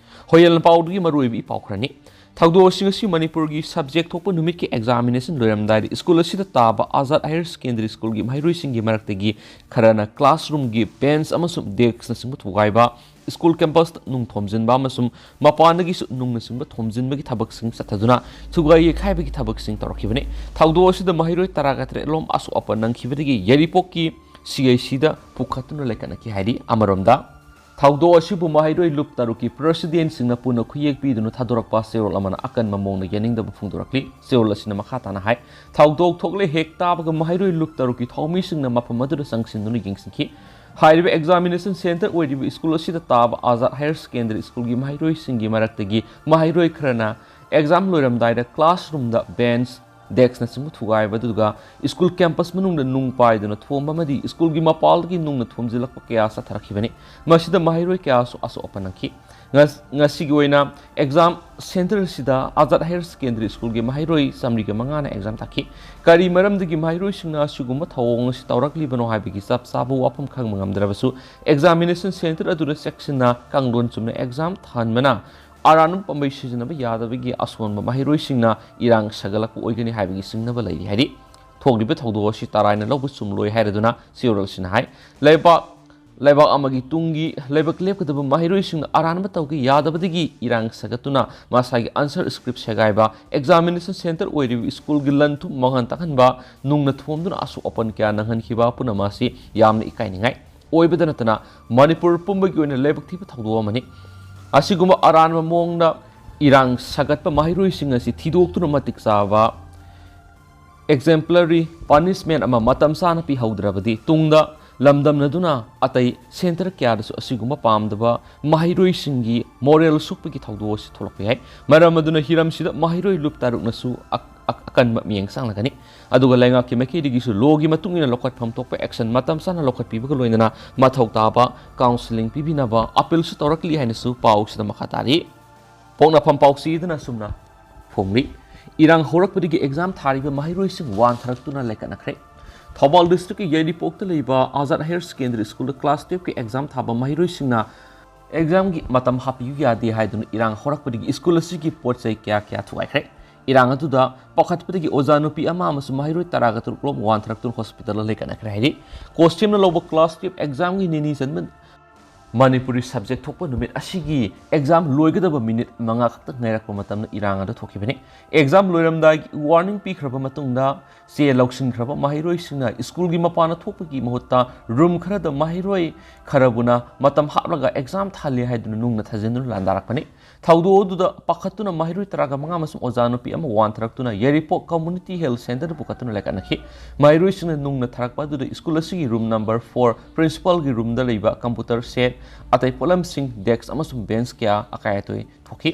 ꯍꯣꯌꯦꯜ ꯄꯥꯎꯗꯒꯤ ꯃꯔꯨꯑꯣꯏꯕ ꯏ ꯄꯥꯎ ꯈꯔꯅꯤ꯫ ꯊꯧꯗꯣꯛ ꯑꯁꯤꯡ ꯑꯁꯤ ꯃꯅꯤꯄꯨꯔꯒꯤ subject ꯊꯣꯛꯄ ꯅꯨꯃꯤꯠꯀꯤ examination ꯂꯣꯏꯔꯝꯗꯥꯏꯗ ꯁ꯭ꯀꯨꯜ ꯑꯁꯤꯗ ꯇꯥꯕ ꯑꯖꯥꯗ Higher Secondary School ꯒꯤ ꯃꯍꯩꯔꯣꯏꯁꯤꯡꯒꯤ ꯃꯔꯛꯇꯒꯤ ꯈꯔꯅ classroom ꯒꯤ bench ꯑꯃꯁꯨꯡ desk ꯅꯆꯤꯡꯕ ꯊꯨꯒꯥꯏꯕ, ꯁ꯭ꯀꯨꯜ campus ꯇ ꯅꯨꯡ ꯊꯣꯝꯖꯤꯟꯕ ꯑꯃꯁꯨꯡ ꯃꯄꯥꯟꯗꯒꯤꯁꯨ ꯅꯨꯡꯅꯆꯤꯡꯕ ꯊꯣꯝꯖꯤꯟꯕꯒꯤ ꯊꯕꯛꯁꯤꯡ ꯆꯠꯊꯗꯨꯅ ꯊꯨꯒꯥꯏ ꯌꯩꯈꯥꯏꯕꯒꯤ ꯊꯕꯛꯁꯤꯡ ꯇꯧꯔꯛꯈꯤꯕꯅꯤ꯫ ꯊꯧꯗꯣꯛ ꯑꯁꯤꯗ ꯃꯍꯩꯔꯣꯏ ꯇꯔꯥꯒ ꯇꯔꯦꯠ ꯂꯣꯝ ꯑꯁꯣꯛ ꯑꯄꯟ ꯅꯪꯈꯤꯕꯗꯒꯤ ꯌꯥꯏꯔꯤꯄꯣꯛꯀꯤ C H C ꯗ ꯄꯨꯈꯠꯇꯨꯅ ꯂꯩꯈꯠꯅꯈꯤ ꯍꯥꯏꯔꯤ꯫ ꯑꯃꯔꯣꯝꯗ, ꯊꯧꯗꯣꯛ ꯑꯁꯤꯕꯨ ꯃꯍꯩꯔꯣꯏ ꯂꯨꯞ ꯇꯔꯨꯛꯀꯤ ꯄ꯭ꯔꯁꯤꯗꯦꯟꯁꯤꯡꯅ ꯄꯨꯟꯅ ꯈꯨꯌꯦꯛ ꯄꯤꯗꯨꯅ ꯊꯥꯗꯣꯔꯛꯄ ꯆꯦꯔꯣꯜ ꯑꯃꯅ ꯑꯀꯟꯕ ꯃꯑꯣꯡꯗ ꯌꯥꯅꯤꯡꯗꯕ ꯐꯣꯡꯗꯣꯔꯛꯂꯤ꯫ ꯆꯦꯔꯣꯜ ꯑꯁꯤꯅ ꯃꯈꯥ ꯇꯥꯅ ꯍꯥꯏ, ꯊꯧꯗꯣꯛ ꯊꯣꯛꯂꯦ ꯍꯦꯛ ꯇꯥꯕꯒ ꯃꯍꯩꯔꯣꯏ ꯂꯨꯞ ꯇꯔꯨꯛꯀꯤ ꯊꯧꯃꯤꯁꯤꯡꯅ ꯃꯐꯝ ꯑꯗꯨꯗ ꯆꯪꯁꯤꯟꯗꯨꯅ ꯌꯦꯡꯁꯤꯟꯈꯤ꯫ ꯍꯥꯏꯔꯤꯕ examination centre ꯑꯣꯏꯔꯤꯕ ꯁ꯭ꯀꯨꯜ ꯑꯁꯤꯗ ꯇꯥꯕ ꯑꯖꯥꯗ ꯍꯥꯌꯔ ꯁꯦꯀꯦꯟꯗꯔꯤ ꯁ꯭ꯀꯨꯜꯒꯤ ꯃꯍꯩꯔꯣꯏꯁꯤꯡꯒꯤ ꯃꯔꯛꯇꯒꯤ ꯃꯍꯩꯔꯣꯏ ꯈꯔꯅ exam ꯂꯣꯏꯔꯝꯗꯥꯏꯗ classroomꯗ bench, deskꯅꯆꯤꯡꯕ ꯊꯨꯒꯥꯏꯕ, ꯑꯗꯨꯒ ꯁ꯭ꯀꯨꯜ campus ꯃꯅꯨꯡꯗ ꯅꯨꯡ ꯄꯥꯏꯗꯨꯅ ꯊꯣꯝꯕ ꯑꯃꯗꯤ ꯁ꯭ꯀꯨꯜꯒꯤ ꯃꯄꯥꯜꯗꯒꯤ ꯅꯨꯡꯅ ꯊꯣꯝꯖꯤꯜꯂꯛꯄ ꯀꯌꯥ ꯆꯠꯊꯔꯛꯈꯤꯕꯅꯤ꯫ ꯃꯁꯤꯗ ꯃꯍꯩꯔꯣꯏ ꯀꯌꯥꯁꯨ ꯑꯁꯣꯛ ꯑꯄꯟ ꯅꯪꯈꯤ꯫ ꯉꯁ-, ꯉꯁꯤꯒꯤ ꯑꯣꯏꯅ exam centre ꯑꯁꯤꯗ ꯑꯖꯥꯗ ꯍꯥꯌꯔ ꯁꯦꯀꯦꯟꯗꯔꯤ ꯁ꯭ꯀꯨꯜꯒꯤ ꯃꯍꯩꯔꯣꯏ ꯆꯥꯃꯔꯤꯒ ꯃꯉꯥꯅ exam ꯊꯥꯈꯤ꯫ ꯀꯔꯤ ꯃꯔꯝꯗꯒꯤ ꯃꯍꯩꯔꯣꯏꯁꯤꯡꯅ ꯑꯁꯤꯒꯨꯝꯕ ꯊꯧꯑꯣꯡ ꯑꯁꯤ ꯇꯧꯔꯛꯂꯤꯕꯅꯣ ꯍꯥꯏꯕꯒꯤ ꯆꯞ ꯆꯥꯕ ꯋꯥꯐꯝ ꯈꯪꯕ ꯉꯝꯗ꯭ꯔꯕꯁꯨ, examination centre ꯑꯗꯨꯗ ꯆꯦꯛꯁꯤꯟꯅ ꯀꯥꯡꯂꯣꯟ ꯆꯨꯝꯅ exam ꯊꯥꯍꯟꯕꯅ ꯑꯔꯥꯟꯕ ꯄꯥꯝꯕꯩ ꯁꯤꯖꯤꯟꯅꯕ ꯌꯥꯗꯕꯒꯤ ꯑꯁꯣꯟꯕ ꯃꯍꯩꯔꯣꯏꯁꯤꯡꯅ ꯏꯔꯥꯡ ꯁꯥꯒꯠꯂꯛꯄ ꯑꯣꯏꯒꯅꯤ ꯍꯥꯏꯕꯒꯤ ꯆꯤꯡꯅꯕ ꯂꯩꯔꯤ ꯍꯥꯏꯔꯤ꯫ ꯊꯣꯛꯂꯤꯕ ꯊꯧꯗꯣꯛ ꯑꯁꯤ ꯇꯔꯥꯏꯅ ꯂꯧꯕ ꯆꯨꯝꯂꯣꯏ ꯍꯥꯏꯔꯗꯨꯅ ꯆꯦꯔꯣꯜ ꯑꯁꯤꯅ ꯍꯥꯏ, ꯂꯩꯕꯥꯛ, ꯂꯩꯕꯥꯛ ꯑꯃꯒꯤ ꯇꯨꯡꯒꯤ ꯂꯩꯕꯥꯛ ꯂꯦꯞꯀꯗꯕ ꯃꯍꯩꯔꯣꯏꯁꯤꯡꯅ ꯑꯔꯥꯟꯕ ꯇꯧꯒꯦ ꯌꯥꯗꯕꯗꯒꯤ ꯏꯔꯥꯡ ꯁꯥꯒꯠꯇꯨꯅ ꯃꯁꯥꯒꯤ answer script ꯁꯦꯒꯥꯏꯕ, examination centre ꯑꯣꯏꯔꯤꯕ ꯁ꯭ꯀꯨꯜꯒꯤ ꯂꯟ ꯊꯨꯝ ꯃꯥꯡꯍꯟ ꯇꯥꯛꯍꯟꯕ, ꯅꯨꯡꯅ ꯊꯣꯝꯗꯨꯅ ꯑꯁꯣꯛ ꯑꯄꯟ ꯀꯌꯥ ꯅꯪꯍꯟꯈꯤꯕ ꯄꯨꯝꯅꯃꯛ ꯑꯁꯤ ꯌꯥꯝꯅ ꯏꯀꯥꯏꯅꯤꯡꯉꯥꯏ ꯑꯣꯏꯕꯗ ꯅꯠꯇꯅ ꯃꯅꯤꯄꯨꯔ ꯄꯨꯝꯕꯒꯤ ꯑꯣꯏꯅ ꯂꯥꯏꯕꯛ ꯊꯤꯕ ꯊꯧꯗꯣꯛ ꯑꯃꯅꯤ꯫ ꯑꯁꯤꯒꯨꯝꯕ ꯑꯔꯥꯟꯕ ꯃꯑꯣꯡꯗ ꯏꯔꯥꯡ ꯁꯥꯒꯠꯄ ꯃꯍꯩꯔꯣꯏꯁꯤꯡ ꯑꯁꯤ ꯊꯤꯗꯣꯛꯇꯨꯅ ꯃꯇꯤꯛ ꯆꯥꯕ exemplary punishment ꯑꯃ ꯃꯇꯝ ꯆꯥꯅ ꯄꯤꯍꯧꯗ꯭ꯔꯕꯗꯤ ꯇꯨꯡꯗ ꯂꯝꯗꯝꯅꯗꯨꯅ ꯑꯇꯩ centre ꯀꯌꯥꯗꯁꯨ ꯑꯁꯤꯒꯨꯝꯕ ꯄꯥꯝꯗꯕ ꯃꯍꯩꯔꯣꯏꯁꯤꯡꯒꯤ moral ꯁꯣꯛꯄꯒꯤ ꯊꯧꯗꯣꯛ ꯑꯁꯤ ꯊꯣꯛꯂꯛꯄ ꯌꯥꯏ꯫ ꯃꯔꯝ ꯑꯗꯨꯅ ꯍꯤꯔꯝꯁꯤꯗ ꯃꯍꯩꯔꯣꯏ ꯂꯨꯞ ꯇꯔꯨꯛꯅꯁꯨ ꯑꯛ-, ꯑꯛ-, ꯑꯀꯟꯕ ꯃꯤꯠꯌꯦꯡ ꯆꯪꯂꯒꯅꯤ꯫ ꯑꯗꯨꯒ ꯂꯩꯉꯥꯛꯀꯤ ꯃꯥꯏꯀꯩꯗꯒꯤꯁꯨ lawꯒꯤ ꯃꯇꯨꯡ ꯏꯟꯅ ꯂꯧꯈꯠꯐꯝ ꯊꯣꯛꯄ action ꯃꯇꯝ ꯆꯥꯅ ꯂꯧꯈꯠꯄꯤꯕꯒ ꯂꯣꯏꯅꯅ ꯃꯊꯧ ꯇꯥꯕ counselling ꯄꯤꯕꯤꯅꯕ appealꯁꯨ ꯇꯧꯔꯛꯂꯤ ꯍꯥꯏꯅꯁꯨ ꯄꯥꯎꯁꯤꯗ ꯃꯈꯥ ꯇꯥꯔꯤ꯫ ꯄꯣꯛꯅꯐꯝ ꯄꯥꯎꯆꯦꯗꯅ ꯑꯁꯨꯝꯅ ꯐꯣꯡꯂꯤ꯫ ꯏꯔꯥꯡ ꯍꯧꯔꯛꯄꯗꯒꯤ exam ꯊꯥꯔꯤꯕ ꯃꯍꯩꯔꯣꯏꯁꯤꯡ ꯋꯥꯟꯊꯔꯛꯇꯨꯅ ꯂꯩꯀꯠꯅꯈ꯭ꯔꯦ꯫ ꯊꯧꯕꯥꯜ districtꯀꯤ ꯌꯥꯏꯔꯤꯄꯣꯛꯇ ꯂꯩꯕ ꯑꯖꯥꯗ ꯍꯥꯌꯔ ꯁꯦꯀꯦꯟꯗꯔꯤ ꯁ꯭ꯀꯨꯜꯗ class twelveꯀꯤ exam ꯊꯥꯕ ꯃꯍꯩꯔꯣꯏꯁꯤꯡꯅ examꯒꯤ ꯃꯇꯝ ꯍꯥꯞꯄꯤꯌꯨ ꯌꯥꯗꯦ ꯍꯥꯏꯗꯨꯅ ꯏꯔꯥꯡ ꯍꯧꯔꯛꯄꯗꯒꯤ ꯁ꯭ꯀꯨꯜ ꯑꯁꯤꯒꯤ ꯄꯣꯠ ꯆꯩ ꯀꯌꯥ ꯀꯌꯥ ꯊꯨꯒꯥꯏꯈ꯭ꯔꯦ꯫ ꯏꯔꯥꯡ ꯑꯗꯨꯗ ꯄꯥꯈꯠꯄꯗꯒꯤ ꯑꯣꯖꯥ ꯅꯨꯄꯤ ꯑꯃ ꯑꯃꯁꯨꯡ ꯃꯍꯩꯔꯣꯏ ꯇꯔꯥꯒ ꯇꯔꯨꯛ ꯔꯣꯝ ꯋꯥꯟꯊꯔꯛꯇꯨꯅ hospitalꯗ ꯂꯩꯀꯠꯅꯈ꯭ꯔꯦ ꯍꯥꯏꯔꯤ꯫ ꯀꯣꯁꯇꯤꯝꯅ ꯂꯧꯕ class twelve examꯒꯤ ꯅꯤꯅꯤ ꯆꯟꯕ ꯃꯅꯤꯄꯨꯔꯤ subject ꯊꯣꯛꯄ ꯅꯨꯃꯤꯠ ꯑꯁꯤꯒꯤ exam ꯂꯣꯏꯒꯗꯕ minute ꯃꯉꯥ ꯈꯛꯇ ꯉꯥꯏꯔꯛꯄ ꯃꯇꯝꯗ ꯏꯔꯥꯡ ꯑꯗꯨ ꯊꯣꯛꯈꯤꯕꯅꯤ꯫ Exam ꯂꯣꯏꯔꯝꯗꯥꯏꯒꯤ warning ꯄꯤꯈ꯭ꯔꯕ ꯃꯇꯨꯡꯗ ꯆꯦ ꯂꯧꯁꯤꯟꯈ꯭ꯔꯕ ꯃꯍꯩꯔꯣꯏꯁꯤꯡꯅ ꯁ꯭ꯀꯨꯜꯒꯤ ꯃꯄꯥꯟꯗ ꯊꯣꯛꯄꯒꯤ ꯃꯍꯨꯠꯇ room ꯈꯔꯗ ꯃꯍꯩꯔꯣꯏ ꯈꯔꯕꯨꯅ ꯃꯇꯝ ꯍꯥꯞꯂꯒ exam ꯊꯥꯍꯜꯂꯤ ꯍꯥꯏꯗꯨꯅ ꯅꯨꯡꯅ ꯊꯥꯖꯤꯟꯗꯨꯅ ꯂꯥꯟꯗꯥꯔꯛꯄꯅꯤ꯫ ꯊꯧꯗꯣꯛ ꯑꯗꯨꯗ ꯄꯥꯈꯠꯇꯨꯅ ꯃꯍꯩꯔꯣꯏ ꯇꯔꯥꯒ ꯃꯉꯥ ꯑꯃꯁꯨꯡ ꯑꯣꯖꯥ ꯅꯨꯄꯤ ꯑꯃ ꯋꯥꯟꯊꯔꯛꯇꯨꯅ ꯌꯥꯏꯔꯤꯄꯣꯛ Community Health Centre ꯗ ꯄꯨꯈꯠꯇꯨꯅ ꯂꯥꯏꯀꯠꯅꯈꯤ꯫ ꯃꯍꯩꯔꯣꯏꯁꯤꯡꯅ ꯅꯨꯡꯅ ꯊꯥꯔꯛꯄ ꯑꯗꯨꯗ ꯁ꯭ꯀꯨꯜ ꯑꯁꯤꯒꯤ room number four principal ꯒꯤ room ꯗ ꯂꯩꯕ computer set, ꯑꯇꯩ ꯄꯣꯠꯂꯝꯁꯤꯡ, desk ꯑꯃꯁꯨꯡ bench ꯀꯌꯥ ꯑꯀꯥꯏ ꯑꯇꯣꯏ ꯊꯣꯛꯈꯤ꯫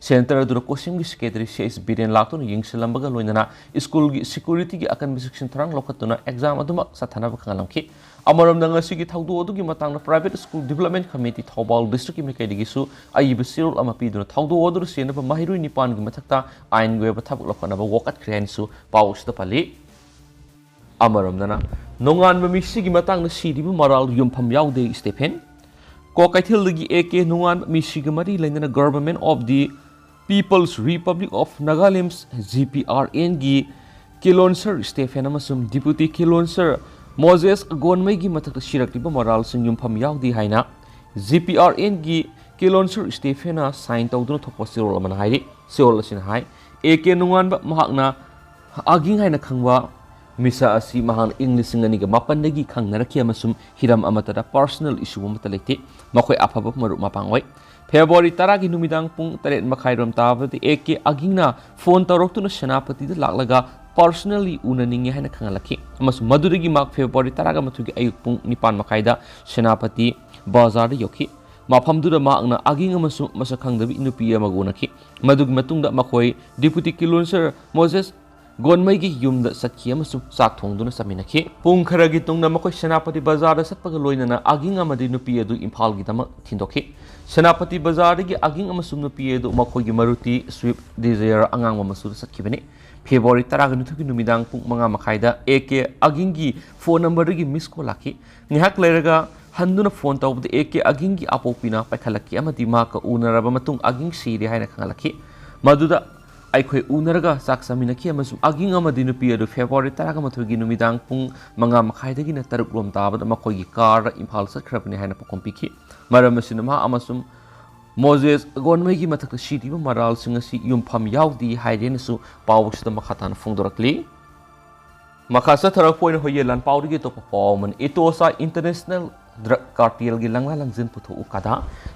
Centre ꯑꯗꯨꯗ COHSEM ꯒꯤ secretary ꯁꯤ ꯑꯩꯆ ꯕꯤꯔꯦꯟ ꯂꯥꯛꯇꯨꯅ ꯌꯦꯡꯁꯤꯜꯂꯝꯕꯒ ꯂꯣꯏꯅꯅ ꯁ꯭ꯀꯨꯜꯒꯤ security ꯒꯤ ꯑꯀꯟꯕ ꯆꯦꯛꯁꯤꯟ ꯊꯧꯔꯥꯡ ꯂꯧꯈꯠꯇꯨꯅ exam ꯑꯗꯨꯃꯛ ꯆꯠꯊꯅꯕ ꯈꯪꯍꯜꯂꯝꯈꯤ꯫ ꯑꯃꯔꯣꯝꯗ, ꯉꯁꯤꯒꯤ ꯊꯧꯗꯣꯛ ꯑꯗꯨꯒꯤ ꯃꯇꯥꯡꯗ Private School Development Committee Thoubal district ꯀꯤ ꯃꯥꯏꯀꯩꯗꯒꯤꯁꯨ ꯑꯏꯕ ꯆꯦꯔꯣꯜ ꯑꯃ ꯄꯤꯗꯨꯅ ꯊꯧꯗꯣꯛ ꯑꯗꯨꯗ ꯆꯦꯟꯅꯕ ꯃꯍꯩꯔꯣꯏ ꯅꯤꯄꯥꯟꯒꯤ ꯃꯊꯛꯇ ꯑꯥꯏꯟꯒꯤ ꯑꯣꯏꯕ ꯊꯕꯛ ꯂꯧꯈꯠꯅꯕ ꯋꯥꯀꯠꯈ꯭ꯔꯦ ꯍꯥꯏꯅꯁꯨ ꯄꯥꯎ ꯑꯁꯤꯗ ꯄꯜꯂꯤ꯫ ꯑꯃꯔꯣꯝꯗꯅ, ꯅꯣꯡꯉꯥꯟꯕ ꯃꯤꯁꯤꯒꯤ ꯃꯇꯥꯡꯗ ꯁꯤꯔꯤꯕ ꯃꯔꯥꯜ ꯌꯨꯝꯐꯝ ꯌꯥꯎꯗꯦ ꯁ꯭ꯇꯦꯐꯦꯟ꯫ ꯀ꯭ꯋꯥꯀꯩꯊꯦꯜꯗꯒꯤ ꯑꯦ ꯀꯦ ꯅꯣꯡꯉꯥꯟꯕ ꯃꯤꯁꯤꯒ ꯃꯔꯤ ꯂꯩꯅꯅ Government of the People's Republic of Nagaland, G P R N ꯒꯤ ꯀꯤꯂꯣꯟꯁꯔ ꯁ꯭ꯇꯦꯐꯦꯟ ꯑꯃꯁꯨꯡ Deputy ꯀꯤꯂꯣꯟꯁꯔ ꯃꯣꯖꯦꯁ ꯒꯣꯟꯃꯩꯒꯤ ꯃꯊꯛꯇ ꯁꯤꯔꯛꯂꯤꯕ ꯃꯔꯥꯜꯁꯤꯡ ꯌꯨꯝꯐꯝ ꯌꯥꯎꯗꯦ ꯍꯥꯏꯅ ꯖꯤ ꯄꯤ ꯑꯥꯔ ꯑꯦꯟ ꯒꯤ ꯀꯤꯂꯣꯟꯁꯔ ꯁ꯭ꯇꯦꯐꯦꯟꯅ sign ꯇꯧꯗꯨꯅ ꯊꯣꯛꯄ ꯆꯦꯔꯣꯜ ꯑꯃꯅ ꯍꯥꯏꯔꯤ꯫ ꯆꯦꯔꯣꯜ ꯑꯁꯤꯅ ꯍꯥꯏ, ꯑꯦ ꯀꯦ ꯅꯣꯡꯉꯥꯟꯕ ꯃꯍꯥꯛꯅ ꯑꯒꯤꯡ ꯍꯥꯏꯅ ꯈꯪꯕ ꯃꯤꯁꯛ ꯑꯁꯤ ꯃꯍꯥꯛꯅ ꯏꯪ ꯂꯤꯁꯤꯡ ꯑꯅꯤꯒ ꯃꯥꯄꯟꯗꯒꯤ ꯈꯪꯅꯔꯛꯈꯤ ꯑꯃꯁꯨꯡ ꯍꯤꯔꯝ ꯑꯃꯠꯇꯗ personal issue ꯑꯃꯠꯇ ꯂꯩꯇꯦ꯫ ꯃꯈꯣꯏ ꯑꯐꯕ ꯃꯔꯨꯞ ꯃꯄꯥꯡ ꯑꯣꯏ꯫ ꯐꯦꯕ꯭ꯔꯨꯋꯥꯔꯤ ꯇꯔꯥꯒꯤ ꯅꯨꯃꯤꯗꯥꯡ ꯄꯨꯡ ꯇꯔꯦꯠ ꯃꯈꯥꯏꯔꯣꯝ ꯇꯥꯕꯗ ꯑꯦ ꯀꯦ ꯑꯒꯤꯡꯅ phone ꯇꯧꯔꯛꯇꯨꯅ ꯁꯦꯅꯥꯄꯇꯤꯗ ꯂꯥꯛꯂꯒ personally ꯎꯅꯅꯤꯡꯉꯤ ꯍꯥꯏꯅ ꯈꯪꯍꯜꯂꯛꯈꯤ, ꯑꯃꯁꯨꯡ ꯃꯗꯨꯗꯒꯤ ꯃꯍꯥꯛ ꯐꯦꯕ꯭ꯔꯨꯋꯥꯔꯤ ꯇꯔꯥꯒ ꯃꯥꯊꯣꯏꯒꯤ ꯑꯌꯨꯛ ꯄꯨꯡ ꯅꯤꯄꯥꯟ ꯃꯈꯥꯏꯗ ꯁꯦꯅꯥꯄꯇꯤ ꯕꯖꯥꯔꯗ ꯌꯧꯈꯤ꯫ ꯃꯐꯝꯗꯨꯗ ꯃꯍꯥꯛꯅ ꯑꯒꯤꯡ ꯑꯃꯁꯨꯡ ꯃꯁꯛ ꯈꯪꯗꯕꯤ ꯅꯨꯄꯤ ꯑꯃꯒ ꯎꯅꯈꯤ꯫ ꯃꯗꯨꯒꯤ ꯃꯇꯨꯡꯗ ꯃꯈꯣꯏ Deputy ꯀꯤꯂꯣꯟꯁꯔ ꯃꯣꯖꯦꯁ ꯒꯣꯟꯃꯩꯒꯤ ꯌꯨꯝꯗ ꯆꯠꯈꯤ ꯑꯃꯁꯨꯡ ꯆꯥꯛ ꯊꯣꯡꯗꯨꯅ ꯆꯥꯃꯤꯟꯅꯈꯤ꯫ ꯄꯨꯡ ꯈꯔꯒꯤ ꯇꯨꯡꯗ ꯃꯈꯣꯏ ꯁꯦꯅꯥꯄꯇꯤ ꯕꯖꯥꯔꯗ ꯆꯠꯄꯒ ꯂꯣꯏꯅꯅ ꯑꯒꯤꯡ ꯑꯃꯗꯤ ꯅꯨꯄꯤ ꯑꯗꯨ ꯏꯝꯐꯥꯜꯒꯤꯗꯃꯛ ꯊꯤꯟꯗꯣꯛꯈꯤ꯫ ꯁꯦꯅꯥꯄꯇꯤ ꯕꯖꯥꯔꯗꯒꯤ ꯑꯒꯤꯡ ꯑꯃꯁꯨꯡ ꯅꯨꯄꯤ ꯑꯗꯨ ꯃꯈꯣꯏꯒꯤ Maruti Swift Dzire ꯑꯉꯥꯡꯕ ꯃꯆꯨꯗ ꯆꯠꯈꯤꯕꯅꯤ꯫ ꯐꯦꯕ꯭ꯔꯨꯋꯥꯔꯤ ꯇꯔꯥꯒ ꯅꯤꯊꯣꯏꯒꯤ ꯅꯨꯃꯤꯗꯥꯡ ꯄꯨꯡ ꯃꯉꯥ ꯃꯈꯥꯏꯗ ꯑꯦ ꯀꯦ ꯑꯒꯤꯡꯒꯤ phone number ꯗꯒꯤ miss call ꯂꯥꯛꯈꯤ꯫ ꯉꯥꯏꯍꯥꯛ ꯂꯩꯔꯒ ꯍꯟꯗꯨꯅ phone ꯇꯧꯕꯗ ꯑꯦ ꯀꯦ ꯑꯒꯤꯡꯒꯤ ꯑꯄꯣꯛꯄꯤꯅ ꯄꯥꯏꯈꯠꯂꯛꯈꯤ ꯑꯃꯗꯤ ꯃꯍꯥꯛꯀ ꯎꯅꯔꯕ ꯃꯇꯨꯡ ꯑꯒꯤꯡ ꯁꯤꯔꯦ ꯍꯥꯏꯅ ꯈꯪꯍꯜꯂꯛꯈꯤ꯫ ꯃꯗꯨꯗ ꯑꯩꯈꯣꯏ ꯎꯅꯔꯒ ꯆꯥꯛ ꯆꯥꯃꯤꯟꯅꯈꯤ ꯑꯃꯁꯨꯡ ꯑꯒꯤꯡ ꯑꯃꯗꯤ ꯅꯨꯄꯤ ꯑꯗꯨ ꯐꯦꯕ꯭ꯔꯨꯋꯥꯔꯤ ꯇꯔꯥꯃꯥꯊꯣꯏꯒꯤ ꯅꯨꯃꯤꯗꯥꯡ ꯄꯨꯡ ꯃꯉꯥ ꯃꯈꯥꯏꯗꯒꯤꯅ ꯇꯔꯨꯛ ꯂꯣꯝ ꯇꯥꯕꯗ ꯃꯈꯣꯏꯒꯤ ꯀꯥꯔꯗ ꯏꯝꯐꯥꯜ ꯆꯠꯈ꯭ꯔꯕꯅꯤ ꯍꯥꯏꯅ ꯄꯥꯎꯈꯨꯝ ꯄꯤꯈꯤ꯫ ꯃꯔꯝ ꯑꯁꯤꯅ ꯃꯍꯥꯛ ꯑꯃꯁꯨꯡ ꯃꯣꯖꯦꯁ ꯒꯣꯟꯃꯩꯒꯤ ꯃꯊꯛꯇ ꯁꯤꯔꯤꯕ ꯃꯔꯥꯜꯁꯤꯡ ꯑꯁꯤ ꯌꯨꯝꯐꯝ ꯌꯥꯎꯗꯦ ꯍꯥꯏꯔꯦꯅꯁꯨ ꯄꯥꯎ ꯑꯁꯤꯗ ꯃꯈꯥ ꯇꯥꯅ ꯐꯣꯡꯗꯣꯔꯛꯂꯤ꯫ ꯃꯈꯥ ꯆꯠꯊꯔꯛꯄ ꯑꯣꯏꯅ ꯍꯣꯌꯦ ꯂꯥꯟꯄꯥꯎꯗꯒꯤ ꯑꯇꯣꯞꯄ ꯄꯥꯎ ꯑꯃꯅ, ꯏꯇꯣꯁꯥ ꯏꯟꯇꯔꯅꯦꯁꯅꯦꯜ ꯗ꯭ꯔꯒ ꯀꯥꯔꯇꯦꯜꯒꯤ ꯂꯪꯂꯥ ꯂꯪꯖꯤꯟ ꯄꯨꯊꯣꯛꯎ ꯀꯗꯥ꯫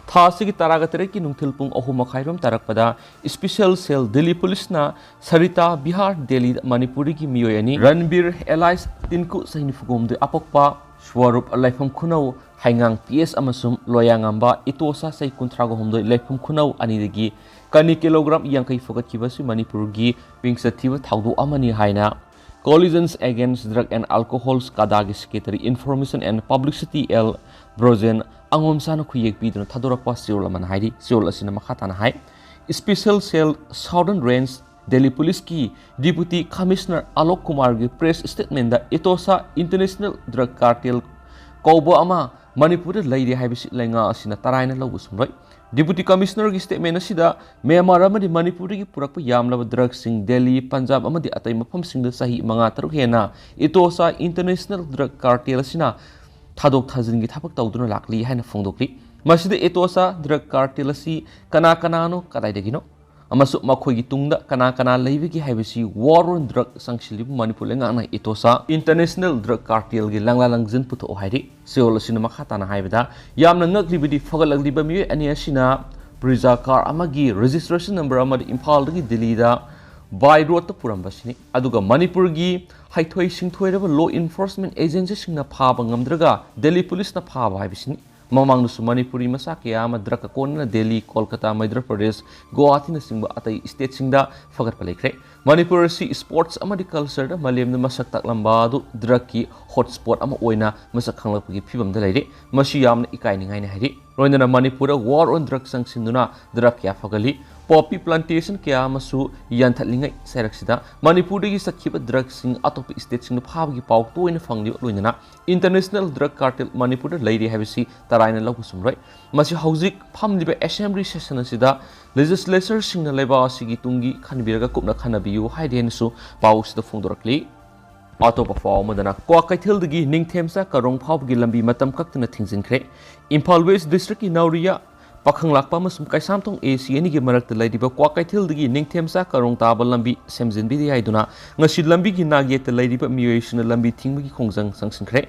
ꯊꯥ ꯑꯁꯤꯒꯤ ꯇꯔꯥꯒ ꯇꯔꯦꯠꯀꯤ ꯅꯨꯡꯊꯤꯜ ꯄꯨꯡ ꯑꯍꯨꯝ ꯃꯈꯥꯏꯔꯣꯝ ꯇꯥꯔꯛꯄꯗ ꯏꯁꯄꯤꯁꯦꯜ ꯁꯦꯜ ꯗꯤꯜꯂꯤ ꯄꯨꯂꯤꯁꯅ ꯁꯔꯤꯇꯥ ꯕꯤꯍꯥꯔ, ꯗꯦꯜꯂꯤꯗ ꯃꯅꯤꯄꯨꯔꯤꯒꯤ ꯃꯤꯑꯣꯏ ꯑꯅꯤ, ꯔꯟꯕꯤꯔ ꯑꯦꯂꯥꯏꯁ ꯇꯤꯟꯀꯨ, ꯆꯍꯤ ꯅꯤꯐꯨ ꯍꯨꯝꯗꯣꯏ, ꯑꯄꯣꯛꯄ ꯁ꯭ꯋꯔꯨꯞ ꯂꯩꯐꯝ ꯈꯨꯅꯧ, ꯍꯩꯉꯥꯡ ꯄꯤ ꯑꯦꯁ ꯑꯃꯁꯨꯡ ꯂꯣꯌꯥꯉꯝꯕ ꯏꯇꯣꯁꯥ, ꯆꯍꯤ ꯀꯨꯟꯊ꯭ꯔꯥꯒ ꯍꯨꯝꯗꯣꯏ, ꯂꯩꯐꯝ ꯈꯨꯅꯧ ꯑꯅꯤꯗꯒꯤ ꯀꯅꯤ ꯀꯤꯂꯣꯒ꯭ꯔꯥꯝ ꯌꯥꯡꯈꯩ ꯐꯒꯠꯈꯤꯕ ꯑꯁꯤ ꯃꯅꯤꯄꯨꯔꯒꯤ ꯃꯤꯡꯆꯠ ꯊꯤꯕ ꯊꯧꯗꯣꯛ ꯑꯃꯅꯤ ꯍꯥꯏꯅ Coalitions Against Drug and Alcohols, ꯀꯗꯥꯒꯤ secretary information and publicity L Brojen ꯑꯉꯣꯝꯁꯥꯅ ꯈꯨꯌꯦꯛ ꯄꯤꯗꯨꯅ ꯊꯥꯗꯣꯔꯛꯄ ꯆꯦꯔꯣꯜ ꯑꯃꯅ ꯍꯥꯏꯔꯤ꯫ ꯆꯦꯔꯣꯜ ꯑꯁꯤꯅ ꯃꯈꯥ ꯇꯥꯅ ꯍꯥꯏ, special cell southern range Delhi ꯄꯨꯂꯤꯁꯀꯤ ꯗꯤꯄꯨꯇꯤ ꯀꯃꯤꯁꯅꯔ ꯑꯂꯣꯛ ꯀꯨꯃꯥꯔꯒꯤ ꯄ꯭ꯔꯦꯁ ꯁ꯭ꯇꯦꯠꯃꯦꯟꯗ ꯏꯇꯣꯁꯥ ꯏꯟꯇꯔꯅꯦꯁꯅꯦꯜ ꯗ꯭ꯔꯒ ꯀꯥꯔꯇꯦꯜ ꯀꯧꯕ ꯑꯃ ꯃꯅꯤꯄꯨꯔꯗ ꯂꯩꯔꯦ ꯍꯥꯏꯕꯁꯤ ꯂꯩꯉꯥꯛ ꯑꯁꯤꯅ ꯇꯔꯥꯏꯅ ꯂꯧꯕ ꯁꯨꯡꯂꯣꯏ꯫ ꯗꯤꯄꯨꯇꯤ ꯀꯃꯤꯁꯅꯔꯒꯤ ꯁ꯭ꯇꯦꯠꯃꯦꯟ ꯑꯁꯤꯗ ꯃ꯭ꯌꯥꯟꯃꯥꯔ ꯑꯃꯗꯤ ꯃꯅꯤꯄꯨꯔꯗꯒꯤ ꯄꯨꯔꯛꯄ ꯌꯥꯝꯂꯕ ꯗ꯭ꯔꯒꯁꯤꯡ ꯗꯦꯜꯂꯤ, ꯄꯟꯖꯥꯕ ꯑꯃꯗꯤ ꯑꯇꯩ ꯃꯐꯝꯁꯤꯡꯗ ꯆꯍꯤ ꯃꯉꯥ ꯇꯔꯨꯛ ꯍꯦꯟꯅ ꯏꯇꯣꯁꯥ ꯏꯟꯇꯔꯅꯦꯁꯅꯦꯜ ꯗ꯭ꯔꯒ ꯀꯥꯔꯇꯦꯜ ꯑꯁꯤꯅ ꯊꯥꯗꯣꯛ ꯊꯥꯖꯤꯟꯒꯤ ꯊꯕꯛ ꯇꯧꯗꯨꯅ ꯂꯥꯛꯂꯤ ꯍꯥꯏꯅ ꯐꯣꯡꯗꯣꯛꯂꯤ꯫ ꯃꯁꯤꯗ ꯏꯇꯣꯁꯥ ꯗ꯭ꯔꯒ ꯀꯥꯔꯇꯦꯜ ꯑꯁꯤ ꯀꯅꯥ ꯀꯅꯥꯅꯣ, ꯀꯗꯥꯏꯗꯒꯤꯅꯣ ꯑꯃꯁꯨꯡ ꯃꯈꯣꯏꯒꯤ ꯇꯨꯡꯗ ꯀꯅꯥ ꯀꯅꯥ ꯂꯩꯕꯒꯦ ꯍꯥꯏꯕꯁꯤ war on drug ꯆꯪꯁꯤꯜꯂꯤꯕ ꯃꯅꯤꯄꯨꯔ ꯂꯩꯉꯥꯛꯅ ꯏꯇꯣꯁꯥ ꯏꯟꯇꯔꯅꯦꯁꯅꯦꯜ ꯗ꯭ꯔꯒ ꯀꯥꯔꯇꯦꯜꯒꯤ ꯂꯪꯂꯥ ꯂꯪꯖꯤꯟ ꯄꯨꯊꯣꯛꯑꯣ ꯍꯥꯏꯔꯤ꯫ ꯆꯦꯔꯣꯜ ꯑꯁꯤꯅ ꯃꯈꯥ ꯇꯥꯅ ꯍꯥꯏꯕꯗ, ꯌꯥꯝꯅ ꯉꯛꯂꯤꯕꯗꯤ ꯐꯒꯠꯂꯛꯂꯤꯕ ꯃꯤꯑꯣꯏ ꯑꯅꯤ ꯑꯁꯤꯅ ꯕ꯭ꯔꯤꯖꯥ ꯀꯥꯔ ꯑꯃꯒꯤ ꯔꯦꯖꯤꯁꯇ꯭ꯔꯦꯁꯟ ꯅꯝꯕꯔ ꯑꯃꯗꯤ ꯏꯝꯐꯥꯜꯗꯒꯤ ꯗꯤꯜꯂꯤꯗ ꯕꯥꯏ ꯔꯣꯗꯇ ꯄꯨꯔꯝꯕꯁꯤꯅꯤ꯫ ꯑꯗꯨꯒ ꯃꯅꯤꯄꯨꯔꯒꯤ ꯍꯩꯊꯣꯏ ꯁꯤꯡꯊꯣꯏꯔꯕ law enforcement agencyꯁꯤꯡꯅ ꯐꯥꯕ ꯉꯝꯗ꯭ꯔꯒ ꯗꯦꯜꯂꯤ ꯄꯨꯂꯤꯁꯅ ꯐꯥꯕ ꯍꯥꯏꯕꯁꯤꯅꯤ꯫ ꯃꯃꯥꯡꯗꯁꯨ ꯃꯅꯤꯄꯨꯔꯤ ꯃꯆꯥ ꯀꯌꯥ ꯑꯃ ꯗ꯭ꯔꯒꯀ ꯀꯣꯟꯅꯅ ꯗꯦꯜꯂꯤ, ꯀꯣꯜꯀꯇꯥ, ꯃꯩꯗ꯭ꯔ ꯄ꯭ꯔꯗꯦꯁ, ꯒꯨꯋꯥꯍꯥꯇꯤꯅꯆꯤꯡꯕ ꯑꯇꯩ ꯁ꯭ꯇꯦꯠꯁꯤꯡꯗ ꯐꯒꯠꯄ ꯂꯩꯈ꯭ꯔꯦ꯫ ꯃꯅꯤꯄꯨꯔ ꯑꯁꯤ ꯁ꯭ꯄꯣꯔꯠꯁ ꯑꯃꯗꯤ ꯀꯜꯆꯔꯗ ꯃꯥꯂꯦꯝꯗ ꯃꯁꯛ ꯇꯥꯛꯂꯝꯕ ꯑꯗꯨ ꯗ꯭ꯔꯒꯀꯤ ꯍꯣꯠ ꯁ꯭ꯄꯣꯠ ꯑꯃ ꯑꯣꯏꯅ ꯃꯁꯛ ꯈꯪꯂꯛꯄꯒꯤ ꯐꯤꯕꯝꯗ ꯂꯩꯔꯦ꯫ ꯃꯁꯤ ꯌꯥꯝꯅ ꯏꯀꯥꯏꯅꯤꯡꯉꯥꯏꯅꯤ ꯍꯥꯏꯔꯤ꯫ ꯂꯣꯏꯅꯅ ꯃꯅꯤꯄꯨꯔꯗ war on drug ꯆꯪꯁꯤꯟꯗꯨꯅ ꯗ꯭ꯔꯒ ꯀꯌꯥ ꯐꯒꯠꯂꯤ꯫ ꯄꯣꯄꯤ ꯄ꯭ꯂꯥꯟꯇꯦꯁꯟ ꯀꯌꯥ ꯑꯃꯁꯨ ꯌꯥꯟꯊꯠꯂꯤꯉꯩ ꯁꯔꯛꯁꯤꯗ ꯃꯅꯤꯄꯨꯔꯗꯒꯤ ꯆꯠꯈꯤꯕ ꯗ꯭ꯔꯒꯁꯤꯡ ꯑꯇꯣꯞꯄ ꯁ꯭ꯇꯦꯠꯁꯤꯡꯗ ꯐꯥꯕꯒꯤ ꯄꯥꯎ ꯇꯣꯏꯅ ꯐꯪꯂꯤꯕ ꯂꯣꯏꯅꯅ ꯏꯟꯇꯔꯅꯦꯁꯅꯦꯜ ꯗ꯭ꯔꯒ ꯀꯥꯔꯇꯦꯜ ꯃꯅꯤꯄꯨꯔꯗ ꯂꯩꯔꯤ ꯍꯥꯏꯕꯁꯤ ꯇꯔꯥꯏꯅ ꯂꯧꯕ ꯆꯨꯝꯂꯣꯏ꯫ ꯃꯁꯤ ꯍꯧꯖꯤꯛ ꯐꯝꯂꯤꯕ ꯑꯦꯁꯦꯝꯕ꯭ꯂꯤ ꯁꯦꯁꯟ ꯑꯁꯤꯗ ꯂꯦꯖꯤꯁꯂꯦꯆꯔꯁꯤꯡꯅ ꯂꯩꯕꯥꯛ ꯑꯁꯤꯒꯤ ꯇꯨꯡꯒꯤ ꯈꯟꯕꯤꯔꯒ ꯀꯨꯞꯅ ꯈꯟꯅꯕꯤꯌꯨ ꯍꯥꯏꯔꯤ ꯍꯥꯏꯅꯁꯨ ꯄꯥꯎ ꯑꯁꯤꯗ ꯐꯣꯡꯗꯣꯔꯛꯂꯤ꯫ ꯑꯇꯣꯞꯄ ꯄꯥꯎ ꯑꯃꯗꯅ ꯀ꯭ꯋꯥꯀꯩꯊꯦꯜꯗꯒꯤ ꯅꯤꯡꯊꯦꯝꯆꯥ ꯀꯔꯣꯡ ꯐꯥꯎꯕꯒꯤ ꯂꯝꯕꯤ ꯃꯇꯝ ꯀꯛꯇꯅ ꯊꯤꯡꯖꯤꯟꯈ꯭ꯔꯦ꯫ ꯏꯝꯐꯥꯜ ꯋꯦꯁ ꯗꯤꯁꯇ꯭ꯔꯤꯛꯀꯤ ꯅꯥꯎꯔꯤꯌꯥ ꯄꯥꯈꯪꯂꯥꯛꯄ ꯑꯃꯁꯨꯡ ꯀꯩꯁꯥꯝꯊꯣꯡ ꯑꯦ ꯁꯤ ꯑꯅꯤꯒꯤ ꯃꯔꯛꯇ ꯂꯩꯔꯤꯕ ꯀ꯭ꯋꯥꯀꯩꯊꯦꯜꯗꯒꯤ ꯅꯤꯡꯊꯦꯝꯆꯥ ꯀꯔꯣꯡ ꯇꯥꯕ ꯂꯝꯕꯤ ꯁꯦꯝꯖꯤꯟꯕꯤꯗꯦ ꯍꯥꯏꯗꯨꯅ ꯉꯁꯤ ꯂꯝꯕꯤꯒꯤ ꯅꯥꯛꯌꯦꯠꯇ ꯂꯩꯔꯤꯕ ꯃꯤꯑꯣꯏꯁꯤꯡꯅ ꯂꯝꯕꯤ ꯊꯤꯡꯕꯒꯤ ꯈꯣꯡꯖꯪ ꯆꯪꯁꯤꯟꯈ꯭ꯔꯦ꯫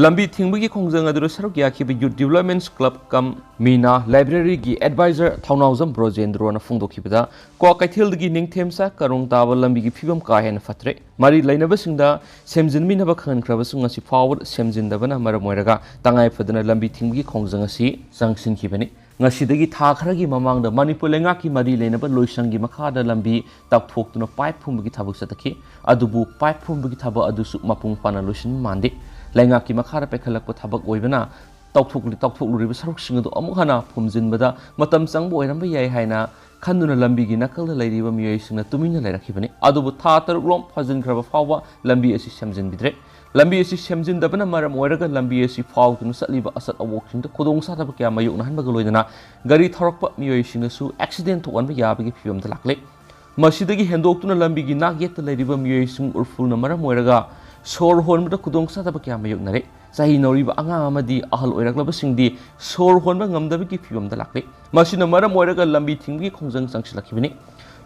ꯂꯝꯕꯤ ꯊꯤꯡꯕꯒꯤ ꯈꯣꯡꯖꯪ ꯑꯗꯨꯗ ꯁꯔꯨꯛ ꯌꯥꯈꯤꯕ ꯌꯨꯠ ꯗꯤꯕꯂꯞꯃꯦꯟꯠꯁ ꯀ꯭ꯂꯕ ꯀꯝ ꯃꯤꯅꯥ ꯂꯥꯏꯕ꯭ꯔꯦꯔꯤꯒꯤ ꯑꯦꯗꯚꯥꯏꯖꯔ ꯊꯧꯅꯥꯎꯖꯝ ꯕ꯭ꯔꯣꯖꯦꯟꯗ꯭ꯔꯣꯅ ꯐꯣꯡꯗꯣꯛꯈꯤꯕꯗ, ꯀ꯭ꯋꯥꯀꯩꯊꯦꯜꯗꯒꯤ ꯅꯤꯡꯊꯦꯝꯆꯥ ꯀꯔꯣꯡ ꯇꯥꯕ ꯂꯝꯕꯤꯒꯤ ꯐꯤꯕꯝ ꯀꯥ ꯍꯦꯟꯅ ꯐꯠꯇ꯭ꯔꯦ꯫ ꯃꯔꯤ ꯂꯩꯅꯕꯁꯤꯡꯗ ꯁꯦꯝꯖꯤꯟꯕꯤꯅꯕ ꯈꯪꯍꯟꯈ꯭ꯔꯕꯁꯨ ꯉꯁꯤ ꯐꯥꯎꯕꯗ ꯁꯦꯝꯖꯤꯟꯗꯕꯅ ꯃꯔꯝ ꯑꯣꯏꯔꯒ ꯇꯉꯥꯏ ꯐꯗꯅ ꯂꯝꯕꯤ ꯊꯤꯡꯕꯒꯤ ꯈꯣꯡꯖꯪ ꯑꯁꯤ ꯆꯪꯁꯤꯟꯈꯤꯕꯅꯤ꯫ ꯉꯁꯤꯗꯒꯤ ꯊꯥ ꯈꯔꯒꯤ ꯃꯃꯥꯡꯗ ꯃꯅꯤꯄꯨꯔ ꯂꯩꯉꯥꯛꯀꯤ ꯃꯔꯤ ꯂꯩꯅꯕ ꯂꯣꯏꯁꯪꯒꯤ ꯃꯈꯥꯗ ꯂꯝꯕꯤ ꯇꯧꯊꯣꯛꯇꯨꯅ ꯄꯥꯏꯞ ꯐꯨꯝꯕꯒꯤ ꯊꯕꯛ ꯆꯠꯊꯈꯤ꯫ ꯑꯗꯨꯕꯨ ꯄꯥꯏꯞ ꯐꯨꯝꯕꯒꯤ ꯊꯕꯛ ꯑꯗꯨꯁꯨ ꯃꯄꯨꯡ ꯐꯥꯅ ꯂꯣꯏꯁꯤꯟꯕ ꯃꯥꯟꯗꯦ꯫ ꯂꯩꯉꯥꯛꯀꯤ ꯃꯈꯥꯗ ꯄꯥꯏꯈꯠꯂꯛꯄ ꯊꯕꯛ ꯑꯣꯏꯕꯅ ꯇꯧꯊꯣꯛꯂꯤ-, ꯇꯧꯊꯣꯛꯂꯨꯔꯤꯕ ꯁꯔꯨꯛꯁꯤꯡ ꯑꯗꯨ ꯑꯃꯨꯛ ꯍꯟꯅ ꯐꯨꯝꯖꯤꯟꯕꯗ ꯃꯇꯝ ꯆꯪꯕ ꯑꯣꯏꯔꯝꯕ ꯌꯥꯏ ꯍꯥꯏꯅ ꯈꯟꯗꯨꯅ ꯂꯝꯕꯤꯒꯤ ꯅꯥꯀꯜꯗ ꯂꯩꯔꯤꯕ ꯃꯤꯑꯣꯏꯁꯤꯡꯅ ꯇꯨꯃꯤꯟꯅ ꯂꯩꯔꯛꯈꯤꯕꯅꯤ꯫ ꯑꯗꯨꯕꯨ ꯊꯥ ꯇꯔꯨꯛ ꯔꯣꯝ ꯐꯥꯖꯤꯟꯈ꯭ꯔꯕ ꯐꯥꯎꯕ ꯂꯝꯕꯤ ꯑꯁꯤ ꯁꯦꯝꯖꯤꯟꯕꯤꯗ꯭ꯔꯦ꯫ ꯂꯝꯕꯤ ꯑꯁꯤ ꯁꯦꯝꯖꯤꯟꯗꯕꯅ ꯃꯔꯝ ꯑꯣꯏꯔꯒ ꯂꯝꯕꯤ ꯑꯁꯤ ꯐꯥꯎꯗꯨꯅ ꯆꯠꯂꯤꯕ ꯑꯆꯠ ꯑꯋꯣꯛꯁꯤꯡꯗ ꯈꯨꯗꯣꯡꯆꯥꯗꯕ ꯀꯌꯥ ꯃꯥꯌꯣꯛꯅꯍꯟꯕꯒ ꯂꯣꯏꯅꯅ ꯒꯥꯔꯤ ꯊꯧꯔꯛꯄ ꯃꯤꯑꯣꯏꯁꯤꯡꯅꯁꯨ ꯑꯦꯛꯁꯤꯗꯦꯟ ꯊꯣꯛꯍꯟꯕ ꯌꯥꯕꯒꯤ ꯐꯤꯕꯝꯗ ꯂꯥꯛꯂꯦ꯫ ꯃꯁꯤꯗꯒꯤ ꯍꯦꯟꯗꯣꯛꯇꯨꯅ ꯂꯝꯕꯤꯒꯤ ꯅꯥꯛꯌꯦꯠꯇ ꯂꯩꯔꯤꯕ ꯃꯤꯑꯣꯏꯁꯤꯡ ꯎꯔꯐꯨꯜꯅ ꯃꯔꯝ ꯑꯣꯏꯔꯒ ꯁꯣꯔ ꯍꯣꯟꯕꯗ ꯈꯨꯗꯣꯡꯆꯥꯗꯕ ꯀꯌꯥ ꯃꯥꯌꯣꯛꯅꯔꯦ꯫ ꯆꯍꯤ ꯅꯧꯔꯤꯕ ꯑꯉꯥꯡ ꯑꯃꯗꯤ ꯑꯍꯜ ꯑꯣꯏꯔꯛꯂꯕꯁꯤꯡꯗꯤ ꯁꯣꯔ ꯍꯣꯟꯕ ꯉꯝꯗꯕꯒꯤ ꯐꯤꯕꯝꯗ ꯂꯥꯛꯂꯦ꯫ ꯃꯁꯤꯅ ꯃꯔꯝ ꯑꯣꯏꯔꯒ ꯂꯝꯕꯤ ꯊꯤꯡꯕꯒꯤ ꯈꯣꯡꯖꯪ ꯆꯪꯁꯤꯜꯂꯛꯈꯤꯕꯅꯤ꯫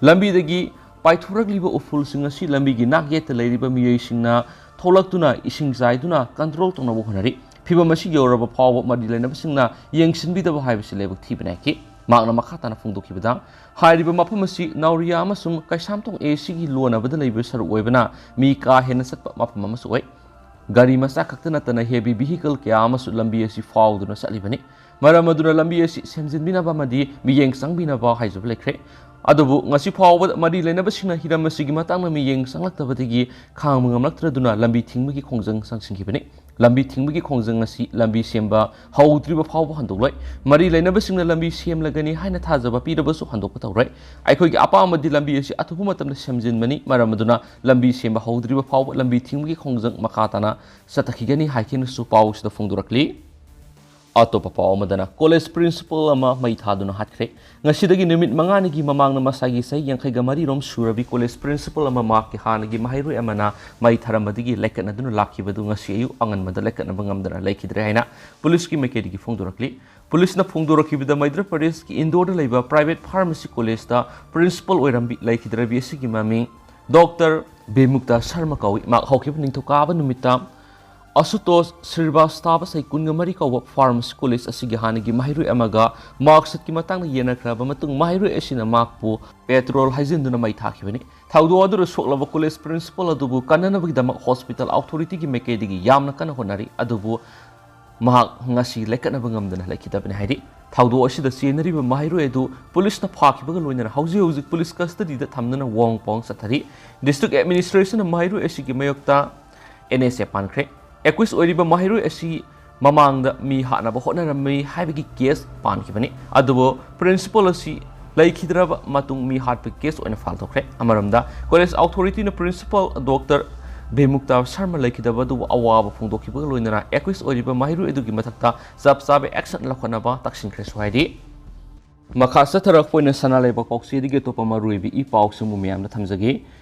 ꯂꯝꯕꯤꯗꯒꯤ ꯄꯥꯏꯊꯣꯔꯛꯂꯤꯕ ꯎꯐꯨꯜꯁꯤꯡ ꯑꯁꯤ ꯂꯝꯕꯤꯒꯤ ꯅꯥꯛꯌꯦꯠꯇ ꯂꯩꯔꯤꯕ ꯃꯤꯑꯣꯏꯁꯤꯡꯅ ꯊꯣꯛꯂꯛꯇꯨꯅ ꯏꯁꯤꯡ ꯆꯥꯏꯗꯨꯅ ꯀꯟꯇ꯭ꯔꯣꯜ ꯇꯧꯅꯕ ꯍꯣꯠꯅꯔꯤ꯫ ꯐꯤꯕꯝ ꯑꯁꯤ ꯌꯧꯔꯕ ꯐꯥꯎꯕ ꯃꯔꯤ ꯂꯩꯅꯕꯁꯤꯡꯅ ꯌꯦꯡꯁꯤꯟꯕꯤꯗꯕ ꯍꯥꯏꯕꯁꯤ ꯂꯥꯏꯕꯛ ꯊꯤꯕꯅꯤ ꯍꯥꯏꯈꯤ꯫ ꯃꯍꯥꯛꯅ ꯃꯈꯥ ꯇꯥꯅ ꯐꯣꯡꯗꯣꯛꯈꯤꯕꯗ, ꯍꯥꯏꯔꯤꯕ ꯃꯐꯝ ꯑꯁꯤ ꯅꯥꯎꯔꯤꯌꯥ ꯑꯃꯁꯨꯡ ꯀꯩꯁꯥꯝꯊꯣꯡ ꯑꯦ ꯁꯤꯒꯤ ꯂꯣꯟꯅꯕꯗ ꯂꯩꯕ ꯁꯔꯨꯛ ꯑꯣꯏꯕꯅ ꯃꯤ ꯀꯥ ꯍꯦꯟꯅ ꯆꯠꯄ ꯃꯐꯝ ꯑꯃꯁꯨ ꯑꯣꯏ꯫ ꯒꯥꯔꯤ ꯃꯆꯥ ꯈꯛꯇ ꯅꯠꯇꯅ ꯍꯦꯚꯤ ꯚꯤꯍꯤꯀꯜ ꯀꯌꯥ ꯑꯃꯁꯨ ꯂꯝꯕꯤ ꯑꯁꯤ ꯐꯥꯎꯗꯨꯅ ꯆꯠꯂꯤꯕꯅꯤ꯫ ꯃꯔꯝ ꯑꯗꯨꯅ ꯂꯝꯕꯤ ꯑꯁꯤ ꯁꯦꯝꯖꯤꯟꯕꯤꯅꯕ ꯑꯃꯗꯤ ꯃꯤꯠꯌꯦꯡ ꯆꯪꯕꯤꯅꯕ ꯍꯥꯏꯖꯕ ꯂꯩꯈ꯭ꯔꯦ꯫ ꯑꯗꯨꯕꯨ ꯉꯁꯤ ꯐꯥꯎꯕꯗ ꯃꯔꯤ ꯂꯩꯅꯕꯁꯤꯡꯅ ꯍꯤꯔꯝ ꯑꯁꯤꯒꯤ ꯃꯇꯥꯡꯗ ꯃꯤꯠꯌꯦꯡ ꯆꯪꯂꯛꯇꯕꯗꯒꯤ ꯈꯥꯡꯕ ꯉꯝꯂꯛꯇ꯭ꯔꯗꯨꯅ ꯂꯝꯕꯤ ꯊꯤꯡꯕꯒꯤ ꯈꯣꯡꯖꯪ ꯆꯪꯁꯤꯟꯈꯤꯕꯅꯤ꯫ ꯂꯝꯕꯤ ꯊꯤꯡꯕꯒꯤ ꯈꯣꯡꯖꯪ ꯑꯁꯤ ꯂꯝꯕꯤ ꯁꯦꯝꯕ ꯍꯧꯗ꯭ꯔꯤꯕ ꯐꯥꯎꯕ ꯍꯟꯗꯣꯛꯂꯣꯏ꯫ ꯃꯔꯤ ꯂꯩꯅꯕꯁꯤꯡꯅ ꯂꯝꯕꯤ ꯁꯦꯝꯂꯒꯅꯤ ꯍꯥꯏꯅ ꯊꯥꯖꯕ ꯄꯤꯔꯕꯁꯨ ꯍꯟꯗꯣꯛꯄ ꯇꯧꯔꯣꯏ꯫ ꯑꯩꯈꯣꯏꯒꯤ ꯑꯄꯥꯝꯕꯗꯤ ꯂꯝꯕꯤ ꯑꯁꯤ ꯑꯊꯨꯕ ꯃꯇꯝꯗ ꯁꯦꯝꯖꯤꯟꯕꯅꯤ꯫ ꯃꯔꯝ ꯑꯗꯨꯅ ꯂꯝꯕꯤ ꯁꯦꯝꯕ ꯍꯧꯗ꯭ꯔꯤꯕ ꯐꯥꯎꯕ ꯂꯝꯕꯤ ꯊꯤꯡꯕꯒꯤ ꯈꯣꯡꯖꯪ ꯃꯈꯥ ꯇꯥꯅ ꯆꯠꯊꯈꯤꯒꯅꯤ ꯍꯥꯏꯈꯤꯅꯁꯨ ꯄꯥꯎ ꯑꯁꯤꯗ ꯐꯣꯡꯗꯣꯔꯛꯂꯤ꯫ ꯑꯇꯣꯞꯄ ꯄꯥꯎ ꯑꯃꯗꯅ, ꯀꯣꯂꯦꯖ ꯄ꯭ꯔꯤꯟꯁꯤꯄꯜ ꯑꯃ ꯃꯩ ꯊꯥꯗꯨꯅ ꯍꯥꯠꯈ꯭ꯔꯦ꯫ ꯉꯁꯤꯗꯒꯤ ꯅꯨꯃꯤꯠ ꯃꯉꯥꯅꯤꯒꯤ ꯃꯃꯥꯡꯗ ꯃꯁꯥꯒꯤ ꯆꯍꯤ ꯌꯥꯡꯈꯩꯒ ꯃꯔꯤꯔꯣꯝ ꯁꯨꯔꯕꯤ ꯀꯣꯂꯦꯖ ꯄ꯭ꯔꯤꯟꯁꯤꯄꯜ ꯑꯃ ꯃꯍꯥꯛꯀꯤ ꯍꯥꯟꯅꯒꯤ ꯃꯍꯩꯔꯣꯏ ꯑꯃꯅ ꯃꯩ ꯊꯥꯔꯝꯕꯗꯒꯤ ꯂꯩꯀꯠꯅꯗꯨꯅ ꯂꯥꯛꯈꯤꯕꯗꯨ ꯉꯁꯤ ꯑꯌꯨꯛ ꯑꯉꯟꯕꯗ ꯂꯩꯀꯠꯅꯕ ꯉꯝꯗꯅ ꯂꯩꯈꯤꯗ꯭ꯔꯦ ꯍꯥꯏꯅ ꯄꯨꯂꯤꯁꯀꯤ ꯃꯥꯏꯀꯩꯗꯒꯤ ꯐꯣꯡꯗꯣꯔꯛꯂꯤ꯫ ꯄꯨꯂꯤꯁꯅ ꯐꯣꯡꯗꯣꯔꯛꯈꯤꯕꯗ, ꯃꯩꯗ꯭ꯔ ꯄ꯭ꯔꯗꯦꯁꯀꯤ ꯏꯟꯗꯣꯔꯗ ꯂꯩꯕ ꯄ꯭ꯔꯥꯏꯚꯦꯠ ꯐꯥꯔꯃꯥꯁꯤ ꯀꯣꯂꯦꯖꯇ ꯄ꯭ꯔꯤꯟꯁꯤꯄꯜ ꯑꯣꯏꯔꯝꯕꯤ ꯂꯩꯈꯤꯗ꯭ꯔꯕꯤ ꯑꯁꯤꯒꯤ ꯃꯃꯤꯡ ꯗꯣꯛꯇꯔ ꯕꯤꯃꯨꯛꯇ ꯁꯔꯃ ꯀꯧꯏ꯫ ꯃꯍꯥꯛ ꯍꯧꯈꯤꯕ ꯅꯤꯡꯊꯧꯀꯥꯕ ꯅꯨꯃꯤꯠꯇ ꯑꯁꯨꯇꯣꯁ ꯁ꯭ꯔꯤꯕꯥꯁꯇꯥꯕ ꯆꯍꯤ ꯀꯨꯟꯒ ꯃꯔꯤ ꯀꯧꯕ ꯐꯥꯔꯃꯥꯁꯤ ꯀꯣꯂꯦꯖ ꯑꯁꯤꯒꯤ ꯍꯥꯟꯅꯒꯤ ꯃꯍꯩꯔꯣꯏ ꯑꯃꯒ ꯃꯥꯔꯛꯁꯤꯠꯀꯤ ꯃꯇꯥꯡꯗ ꯌꯦꯟꯅꯈ꯭ꯔꯕ ꯃꯇꯨꯡ, ꯃꯍꯩꯔꯣꯏ ꯑꯁꯤꯅ ꯃꯍꯥꯛꯄꯨ ꯄꯦꯇ꯭ꯔꯣꯜ ꯍꯩꯖꯤꯟꯗꯨꯅ ꯃꯩ ꯊꯥꯈꯤꯕꯅꯤ꯫ ꯊꯧꯗꯣꯛ ꯑꯗꯨꯗ ꯁꯣꯛꯂꯕ ꯀꯣꯂꯦꯖ ꯄ꯭ꯔꯤꯟꯁꯤꯄꯜ ꯑꯗꯨꯕꯨ ꯀꯟꯅꯅꯕꯒꯤꯗꯃꯛ ꯍꯣꯁꯄꯤꯇꯥꯜ ꯑꯣꯊꯣꯔꯤꯇꯤꯒꯤ ꯃꯥꯏꯀꯩꯗꯒꯤ ꯌꯥꯝꯅ ꯀꯟꯅ ꯍꯣꯠꯅꯔꯤ, ꯑꯗꯨꯕꯨ ꯃꯍꯥꯛ ꯉꯁꯤ ꯂꯩꯀꯠꯅꯕ ꯉꯝꯗꯅ ꯂꯩꯈꯤꯗꯕꯅꯤ ꯍꯥꯏꯔꯤ꯫ ꯊꯧꯗꯣꯛ ꯑꯁꯤꯗ ꯆꯦꯟꯅꯔꯤꯕ ꯃꯍꯩꯔꯣꯏ ꯑꯗꯨ ꯄꯨꯂꯤꯁꯅ ꯐꯥꯈꯤꯕꯒ ꯂꯣꯏꯅꯅ ꯍꯧꯖꯤꯛ ꯍꯧꯖꯤꯛ ꯄꯨꯂꯤꯁ ꯀꯁꯇꯗꯤꯗ ꯊꯝꯗꯨꯅ ꯋꯥꯍꯪ ꯄꯥꯎꯍꯪ ꯆꯠꯊꯔꯤ꯫ ꯗꯤꯁꯇ꯭ꯔꯤꯛ ꯑꯦꯗꯃꯤꯅꯤꯁꯇ꯭ꯔꯦꯁꯟꯅ ꯃꯍꯩꯔꯣꯏ ꯑꯁꯤꯒꯤ ꯃꯥꯌꯣꯛꯇ ꯑꯦꯟ ꯑꯦꯁ ꯑꯦ ꯄꯥꯟꯈ꯭ꯔꯦ꯫ ꯑꯦꯀ꯭ꯌꯨꯁ ꯑꯣꯏꯔꯤꯕ ꯃꯍꯩꯔꯣꯏ ꯑꯁꯤ ꯃꯃꯥꯡꯗ ꯃꯤ ꯍꯥꯠꯅꯕ ꯍꯣꯠꯅꯔꯝꯃꯤ ꯍꯥꯏꯕꯒꯤ ꯀꯦꯁ ꯄꯥꯟꯈꯤꯕꯅꯤ꯫ ꯑꯗꯨꯕꯨ ꯄ꯭ꯔꯤꯟꯁꯤꯄꯜ ꯑꯁꯤ ꯂꯩꯈꯤꯗ꯭ꯔꯕ ꯃꯇꯨꯡ ꯃꯤ ꯍꯥꯠꯄꯒꯤ ꯀꯦꯁ ꯑꯣꯏꯅ ꯐꯥꯏꯜ ꯇꯧꯈ꯭ꯔꯦ꯫ ꯑꯃꯔꯣꯝꯗ, ꯀꯣꯂꯦꯖ ꯑꯣꯊꯣꯔꯤꯇꯤꯅ ꯄ꯭ꯔꯤꯟꯁꯤꯄꯜ ꯗꯣꯛꯇꯔ ꯕꯤꯃꯨꯛꯇꯥ ꯁꯔꯃ ꯂꯩꯈꯤꯗꯕ ꯑꯗꯨꯕꯨ ꯑꯋꯥꯕ ꯐꯣꯡꯗꯣꯛꯈꯤꯕꯒ ꯂꯣꯏꯅꯅ ꯑꯦꯀ꯭ꯌꯨꯁ ꯑꯣꯏꯔꯤꯕ ꯃꯍꯩꯔꯣꯏ ꯑꯗꯨꯒꯤ ꯃꯊꯛꯇ ꯆꯞ ꯆꯥꯕ ꯑꯦꯛꯁꯟ ꯂꯧꯈꯠꯅꯕ ꯇꯛꯁꯤꯟꯈ꯭ꯔꯦꯁꯨ ꯍꯥꯏꯔꯤ꯫ ꯃꯈꯥ ꯆꯠꯊꯔꯛꯄ ꯑꯣꯏꯅ ꯁꯅꯥ ꯂꯩꯕꯥꯛ ꯄꯥꯎꯆꯦꯗꯒꯤ ꯑꯇꯣꯞꯄ ꯃꯔꯨꯑꯣꯏꯕ ꯏ ꯄꯥꯎꯁꯤꯡꯕꯨ ꯃꯤꯌꯥꯝꯗ ꯊꯝꯖꯒꯦ꯫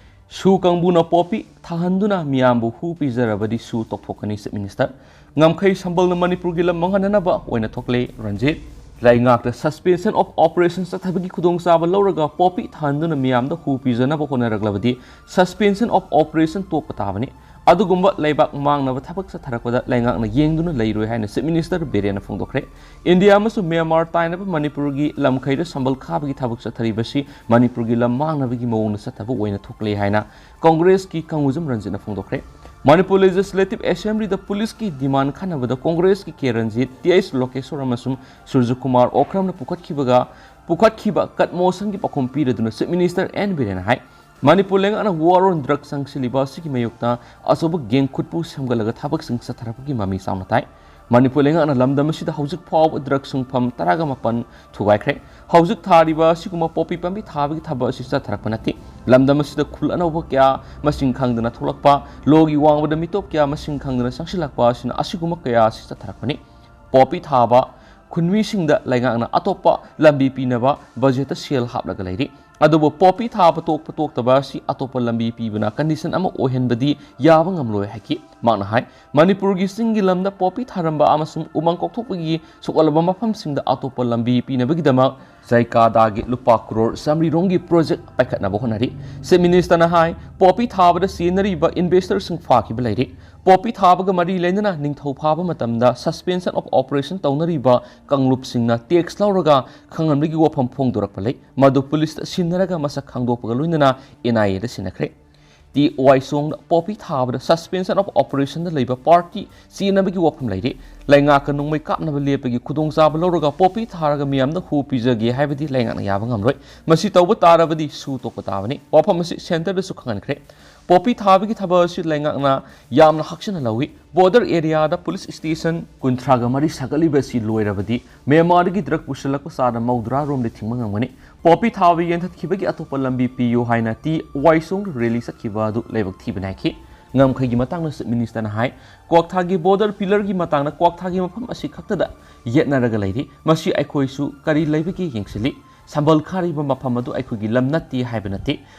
ꯁꯨ ꯀꯥꯡꯕꯨꯅ ꯄꯣꯄꯤ ꯊꯥꯍꯟꯗꯨꯅ ꯃꯤꯌꯥꯝꯕꯨ ꯍꯨ ꯄꯤꯖꯔꯕꯗꯤ ꯁꯨ ꯇꯣꯛꯊꯣꯛꯀꯅꯤ, ꯆꯤꯐ ꯃꯤꯅꯤꯁꯇꯔ꯫ ꯉꯝꯈꯩ ꯁꯝꯕꯜꯅ ꯃꯅꯤꯄꯨꯔꯒꯤ ꯂꯝ ꯃꯥꯡꯍꯟꯅꯅꯕ ꯑꯣꯏꯅ ꯊꯣꯛꯂꯦ, ꯔꯟꯖꯤꯠ꯫ ꯂꯩꯉꯥꯛꯇ suspension of operation ꯆꯠꯊꯕꯒꯤ ꯈꯨꯗꯣꯡꯆꯥꯕ ꯂꯧꯔꯒ ꯄꯣꯄꯤ ꯊꯥꯍꯟꯗꯨꯅ ꯃꯤꯌꯥꯝꯗ ꯍꯨ ꯄꯤꯖꯅꯕ ꯍꯣꯠꯅꯔꯛꯂꯕꯗꯤ suspension of operation ꯇꯣꯛꯄ ꯇꯥꯕꯅꯤ꯫ ꯑꯗꯨꯒꯨꯝꯕ ꯂꯩꯕꯥꯛ ꯃꯥꯡꯅꯕ ꯊꯕꯛ ꯆꯠꯊꯔꯛꯄꯗ ꯂꯩꯉꯥꯛꯅ ꯌꯦꯡꯗꯨꯅ ꯂꯩꯔꯣꯏ ꯍꯥꯏꯅ ꯆꯤꯐ ꯃꯤꯅꯤꯁꯇꯔ ꯕꯤꯔꯦꯟꯅ ꯐꯣꯡꯗꯣꯛꯈ꯭ꯔꯦ꯫ ꯏꯟꯗꯤꯌꯥ ꯑꯃꯁꯨꯡ ꯃ꯭ꯌꯥꯟꯃꯥꯔ ꯇꯥꯏꯅꯕ ꯃꯅꯤꯄꯨꯔꯒꯤ ꯂꯝꯈꯩꯗ ꯁꯝꯕꯜ ꯈꯥꯕꯒꯤ ꯊꯕꯛ ꯆꯠꯊꯔꯤꯕꯁꯤ ꯃꯅꯤꯄꯨꯔꯒꯤ ꯂꯝ ꯃꯥꯡꯅꯕꯒꯤ ꯃꯑꯣꯡꯗ ꯆꯠꯊꯕ ꯑꯣꯏꯅ ꯊꯣꯛꯂꯦ ꯍꯥꯏꯅ ꯀꯣꯡꯒ꯭ꯔꯦꯁꯀꯤ ꯀꯪꯒꯨꯖꯝ ꯔꯟꯖꯤꯠꯅ ꯐꯣꯡꯗꯣꯛꯈ꯭ꯔꯦ꯫ ꯃꯅꯤꯄꯨꯔ ꯂꯦꯖꯤꯁꯂꯦꯇꯤꯚ ꯑꯦꯁꯦꯝꯕ꯭ꯂꯤꯗ ꯄꯨꯂꯤꯁꯀꯤ ꯗꯤꯃꯥꯟ ꯈꯟꯅꯕꯗ ꯀꯣꯡꯒ꯭ꯔꯦꯁꯀꯤ ꯀꯦ ꯔꯟꯖꯤꯠ, ꯇꯤ ꯑꯩꯆ ꯂꯣꯀꯦꯁꯣꯔ ꯑꯃꯁꯨꯡ ꯁꯨꯔꯖꯀꯨꯃꯥꯔ ꯑꯣꯀ꯭ꯔꯝꯅ ꯄꯨꯈꯠꯈꯤꯕꯒ, ꯄꯨꯈꯠꯈꯤꯕ ꯀꯠ ꯃꯣꯁꯟꯒꯤ ꯄꯥꯎꯈꯨꯝ ꯄꯤꯔꯗꯨꯅ ꯆꯤꯐ ꯃꯤꯅꯤꯁꯇꯔ ꯑꯦꯟ ꯕꯤꯔꯦꯟꯅ ꯍꯥꯏ, ꯃꯅꯤꯄꯨꯔ ꯂꯩꯉꯥꯛꯅ War on Drugs ꯆꯪꯁꯤꯜꯂꯤꯕ ꯑꯁꯤꯒꯤ ꯃꯥꯌꯣꯛꯇ ꯑꯆꯧꯕ ꯒꯦꯡ ꯈꯨꯠꯄꯨ ꯁꯦꯝꯒꯠꯂꯒ ꯊꯕꯛꯁꯤꯡ ꯆꯠꯊꯔꯛꯄꯒꯤ ꯃꯃꯤ ꯆꯥꯎꯅ ꯇꯥꯏ꯫ ꯃꯅꯤꯄꯨꯔ ꯂꯩꯉꯥꯛꯅ ꯂꯝꯗꯝ ꯑꯁꯤꯗ ꯍꯧꯖꯤꯛ ꯐꯥꯎꯕ ꯗ꯭ꯔꯒ ꯁꯨꯡꯐꯝ ꯇꯔꯥꯒ ꯃꯥꯄꯟ ꯊꯨꯒꯥꯏꯈ꯭ꯔꯦ꯫ ꯍꯧꯖꯤꯛ ꯊꯥꯔꯤꯕ ꯑꯁꯤꯒꯨꯝꯕ ꯄꯣꯄꯤ ꯄꯥꯝꯕꯤ ꯊꯥꯕꯒꯤ ꯊꯕꯛ ꯑꯁꯤ ꯆꯠꯊꯔꯛꯄ ꯅꯠꯇꯦ꯫ ꯂꯝꯗꯝ ꯑꯁꯤꯗ ꯈꯨꯜ ꯑꯅꯧꯕ ꯀꯌꯥ ꯃꯁꯤꯡ ꯈꯪꯗꯅ ꯊꯣꯛꯂꯛꯄ, ꯂꯣꯒꯤ ꯋꯥꯡꯃꯗ ꯃꯤꯇꯣꯞ ꯀꯌꯥ ꯃꯁꯤꯡ ꯈꯪꯗꯅ ꯆꯪꯁꯤꯜꯂꯛꯄ ꯑꯁꯤꯅ ꯑꯁꯤꯒꯨꯝꯕ ꯀꯌꯥ ꯑꯁꯤ ꯆꯠꯊꯔꯛꯄꯅꯤ꯫ ꯄꯣꯄꯤ ꯊꯥꯕ ꯈꯨꯟꯃꯤꯁꯤꯡꯗ ꯂꯩꯉꯥꯛꯅ ꯑꯇꯣꯞꯄ ꯂꯝꯕꯤ ꯄꯤꯅꯕ ꯕꯖꯦꯠꯇ ꯁꯦꯜ ꯍꯥꯞꯂꯒ ꯂꯩꯔꯤ꯫ ꯑꯗꯨꯕꯨ ꯄꯣꯄꯤ ꯊꯥꯕ ꯇꯣꯛꯄ ꯇꯣꯛꯇꯕ ꯑꯁꯤ ꯑꯇꯣꯞꯄ ꯂꯝꯕꯤ ꯄꯤꯕꯅ ꯀꯟꯗꯤꯁꯟ ꯑꯃ ꯑꯣꯏꯍꯟꯕꯗꯤ ꯌꯥꯕ ꯉꯝꯂꯣꯏ ꯍꯥꯏꯈꯤ꯫ ꯃꯍꯥꯛꯅ ꯍꯥꯏ, ꯃꯅꯤꯄꯨꯔꯒꯤ ꯆꯤꯡꯒꯤ ꯂꯝꯗ ꯄꯣꯄꯤ ꯊꯥꯔꯝꯕ ꯑꯃꯁꯨꯡ ꯎꯃꯪ ꯀꯣꯛꯊꯣꯛꯄꯒꯤ ꯁꯣꯛꯍꯜꯂꯕ ꯃꯐꯝꯁꯤꯡꯗ ꯑꯇꯣꯞꯄ ꯂꯝꯕꯤ ꯄꯤꯅꯕꯒꯤꯗꯃꯛ ꯖꯥꯏꯀꯥꯗꯥꯒꯤ ꯂꯨꯄꯥ ꯀ꯭ꯔꯣꯔ ꯆꯥꯃꯔꯤ ꯔꯣꯝꯒꯤ ꯄ꯭ꯔꯣꯖꯦꯛ ꯄꯥꯏꯈꯠꯅꯕ ꯍꯣꯠꯅꯔꯤ꯫ ꯆꯤꯐ ꯃꯤꯅꯤꯁꯇꯔꯅ ꯍꯥꯏ, ꯄꯣꯄꯤ ꯊꯥꯕꯗ ꯆꯦꯟꯅꯔꯤꯕ ꯏꯟꯚꯦꯁꯇꯔꯁꯤꯡ ꯐꯥꯈꯤꯕ ꯂꯩꯔꯤ꯫ ꯄꯣꯄꯤ ꯊꯥꯕꯒ ꯃꯔꯤ ꯂꯩꯅꯅ ꯅꯤꯡꯊꯧ ꯐꯥꯕ ꯃꯇꯝꯗ suspension of operation ꯇꯧꯅꯔꯤꯕ ꯀꯥꯡꯂꯨꯞꯁꯤꯡꯅ ꯇꯦꯛꯁ ꯂꯧꯔꯒ ꯈꯪꯍꯟꯕꯒꯤ ꯋꯥꯐꯝ ꯐꯣꯡꯗꯣꯔꯛꯄ ꯂꯩ꯫ ꯃꯗꯨ ꯄꯨꯂꯤꯁꯇ ꯁꯤꯟꯅꯔꯒ ꯃꯁꯛ ꯈꯪꯗꯣꯛꯄꯒ ꯂꯣꯏꯅꯅ NIAꯗ ꯁꯤꯟꯅꯈ꯭ꯔꯦ꯫ ꯇꯤ ꯋꯥꯏꯁꯣꯡꯗ ꯄꯣꯄꯤ ꯊꯥꯕꯗ suspension of operationꯗ ꯂꯩꯕ ꯄꯥꯔꯇꯤ ꯆꯦꯟꯅꯕꯒꯤ ꯋꯥꯐꯝ ꯂꯩꯔꯤ꯫ ꯂꯩꯉꯥꯛꯀ ꯅꯣꯡꯃꯩ ꯀꯥꯞꯅꯕ ꯂꯦꯞꯄꯒꯤ ꯈꯨꯗꯣꯡꯆꯥꯕ ꯂꯧꯔꯒ ꯄꯣꯄꯤ ꯊꯥꯔꯒ ꯃꯤꯌꯥꯝꯗ ꯍꯨ ꯄꯤꯖꯒꯦ ꯍꯥꯏꯕꯗꯤ ꯂꯩꯉꯥꯛꯅ ꯌꯥꯕ ꯉꯝꯂꯣꯏ꯫ ꯃꯁꯤ ꯇꯧꯕ ꯇꯥꯔꯕꯗꯤ ꯁꯨ ꯇꯣꯛꯄ ꯇꯥꯕꯅꯤ꯫ ꯋꯥꯐꯝ ꯑꯁꯤ ꯁꯦꯟꯇꯔꯗꯁꯨ ꯈꯪꯍꯟꯈ꯭ꯔꯦ꯫ ꯄꯣꯄꯤ ꯊꯥꯕꯒꯤ ꯊꯕꯛ ꯑꯁꯤ ꯂꯩꯉꯥꯛꯅ ꯌꯥꯝꯅ ꯍꯛꯆꯤꯟꯅ ꯂꯧꯏ꯫ ꯕꯣꯔꯗꯔ ꯑꯦꯔꯤꯌꯥꯗ ꯄꯨꯂꯤꯁ ꯁ꯭ꯇꯦꯁꯟ ꯀꯨꯟꯊ꯭ꯔꯥꯒ ꯃꯔꯤ ꯁꯥꯒꯠꯂꯤꯕ ꯑꯁꯤ ꯂꯣꯏꯔꯕꯗꯤ ꯃ꯭ꯌꯥꯟꯃꯥꯔꯗꯒꯤ ꯗ꯭ꯔꯒ ꯄꯨꯁꯤꯜꯂꯛꯄ ꯆꯥꯗ ꯃꯧꯗ꯭ꯔꯥ ꯔꯣꯝꯗꯤ ꯊꯤꯡꯕ ꯉꯝꯒꯅꯤ꯫ ꯄꯣꯄꯤ ꯊꯥꯕ ꯌꯦꯟꯊꯠꯈꯤꯕꯒꯤ ꯑꯇꯣꯞꯄ ꯂꯝꯕꯤ ꯄꯤꯌꯨ ꯍꯥꯏꯅ ꯇꯤ ꯋꯥꯏꯁꯣꯡ ꯔꯦꯂꯤ ꯆꯠꯈꯤꯕ ꯑꯗꯨ ꯂꯥꯏꯕꯛ ꯊꯤꯕꯅꯤ ꯍꯥꯏꯈꯤ꯫ ꯉꯝꯈꯩꯒꯤ ꯃꯇꯥꯡꯗ ꯆꯤꯐ ꯃꯤꯅꯤꯁꯇꯔꯅ ꯍꯥꯏ, ꯀ꯭ꯋꯥꯛꯊꯥꯒꯤ ꯕꯣꯔꯗꯔ ꯄꯤꯂꯔꯒꯤ ꯃꯇꯥꯡꯗ ꯀ꯭ꯋꯥꯛꯊꯥꯒꯤ ꯃꯐꯝ ꯑꯁꯤ ꯈꯛꯇꯗ ꯌꯦꯠꯅꯔꯒ ꯂꯩꯔꯤ꯫ ꯃꯁꯤ ꯑꯩꯈꯣꯏꯁꯨ ꯀꯔꯤ ꯂꯩꯕꯒꯦ ꯌꯦꯡꯁꯤꯜꯂꯤ꯫ ꯁꯝꯕꯜ ꯈꯥꯔꯤꯕ ꯃꯐꯝ ꯑꯗꯨ ꯑꯩꯈꯣꯏꯒꯤ ꯂꯝ ꯅꯠꯇꯦ ꯍꯥꯏꯕ ꯅꯠꯇꯦ꯫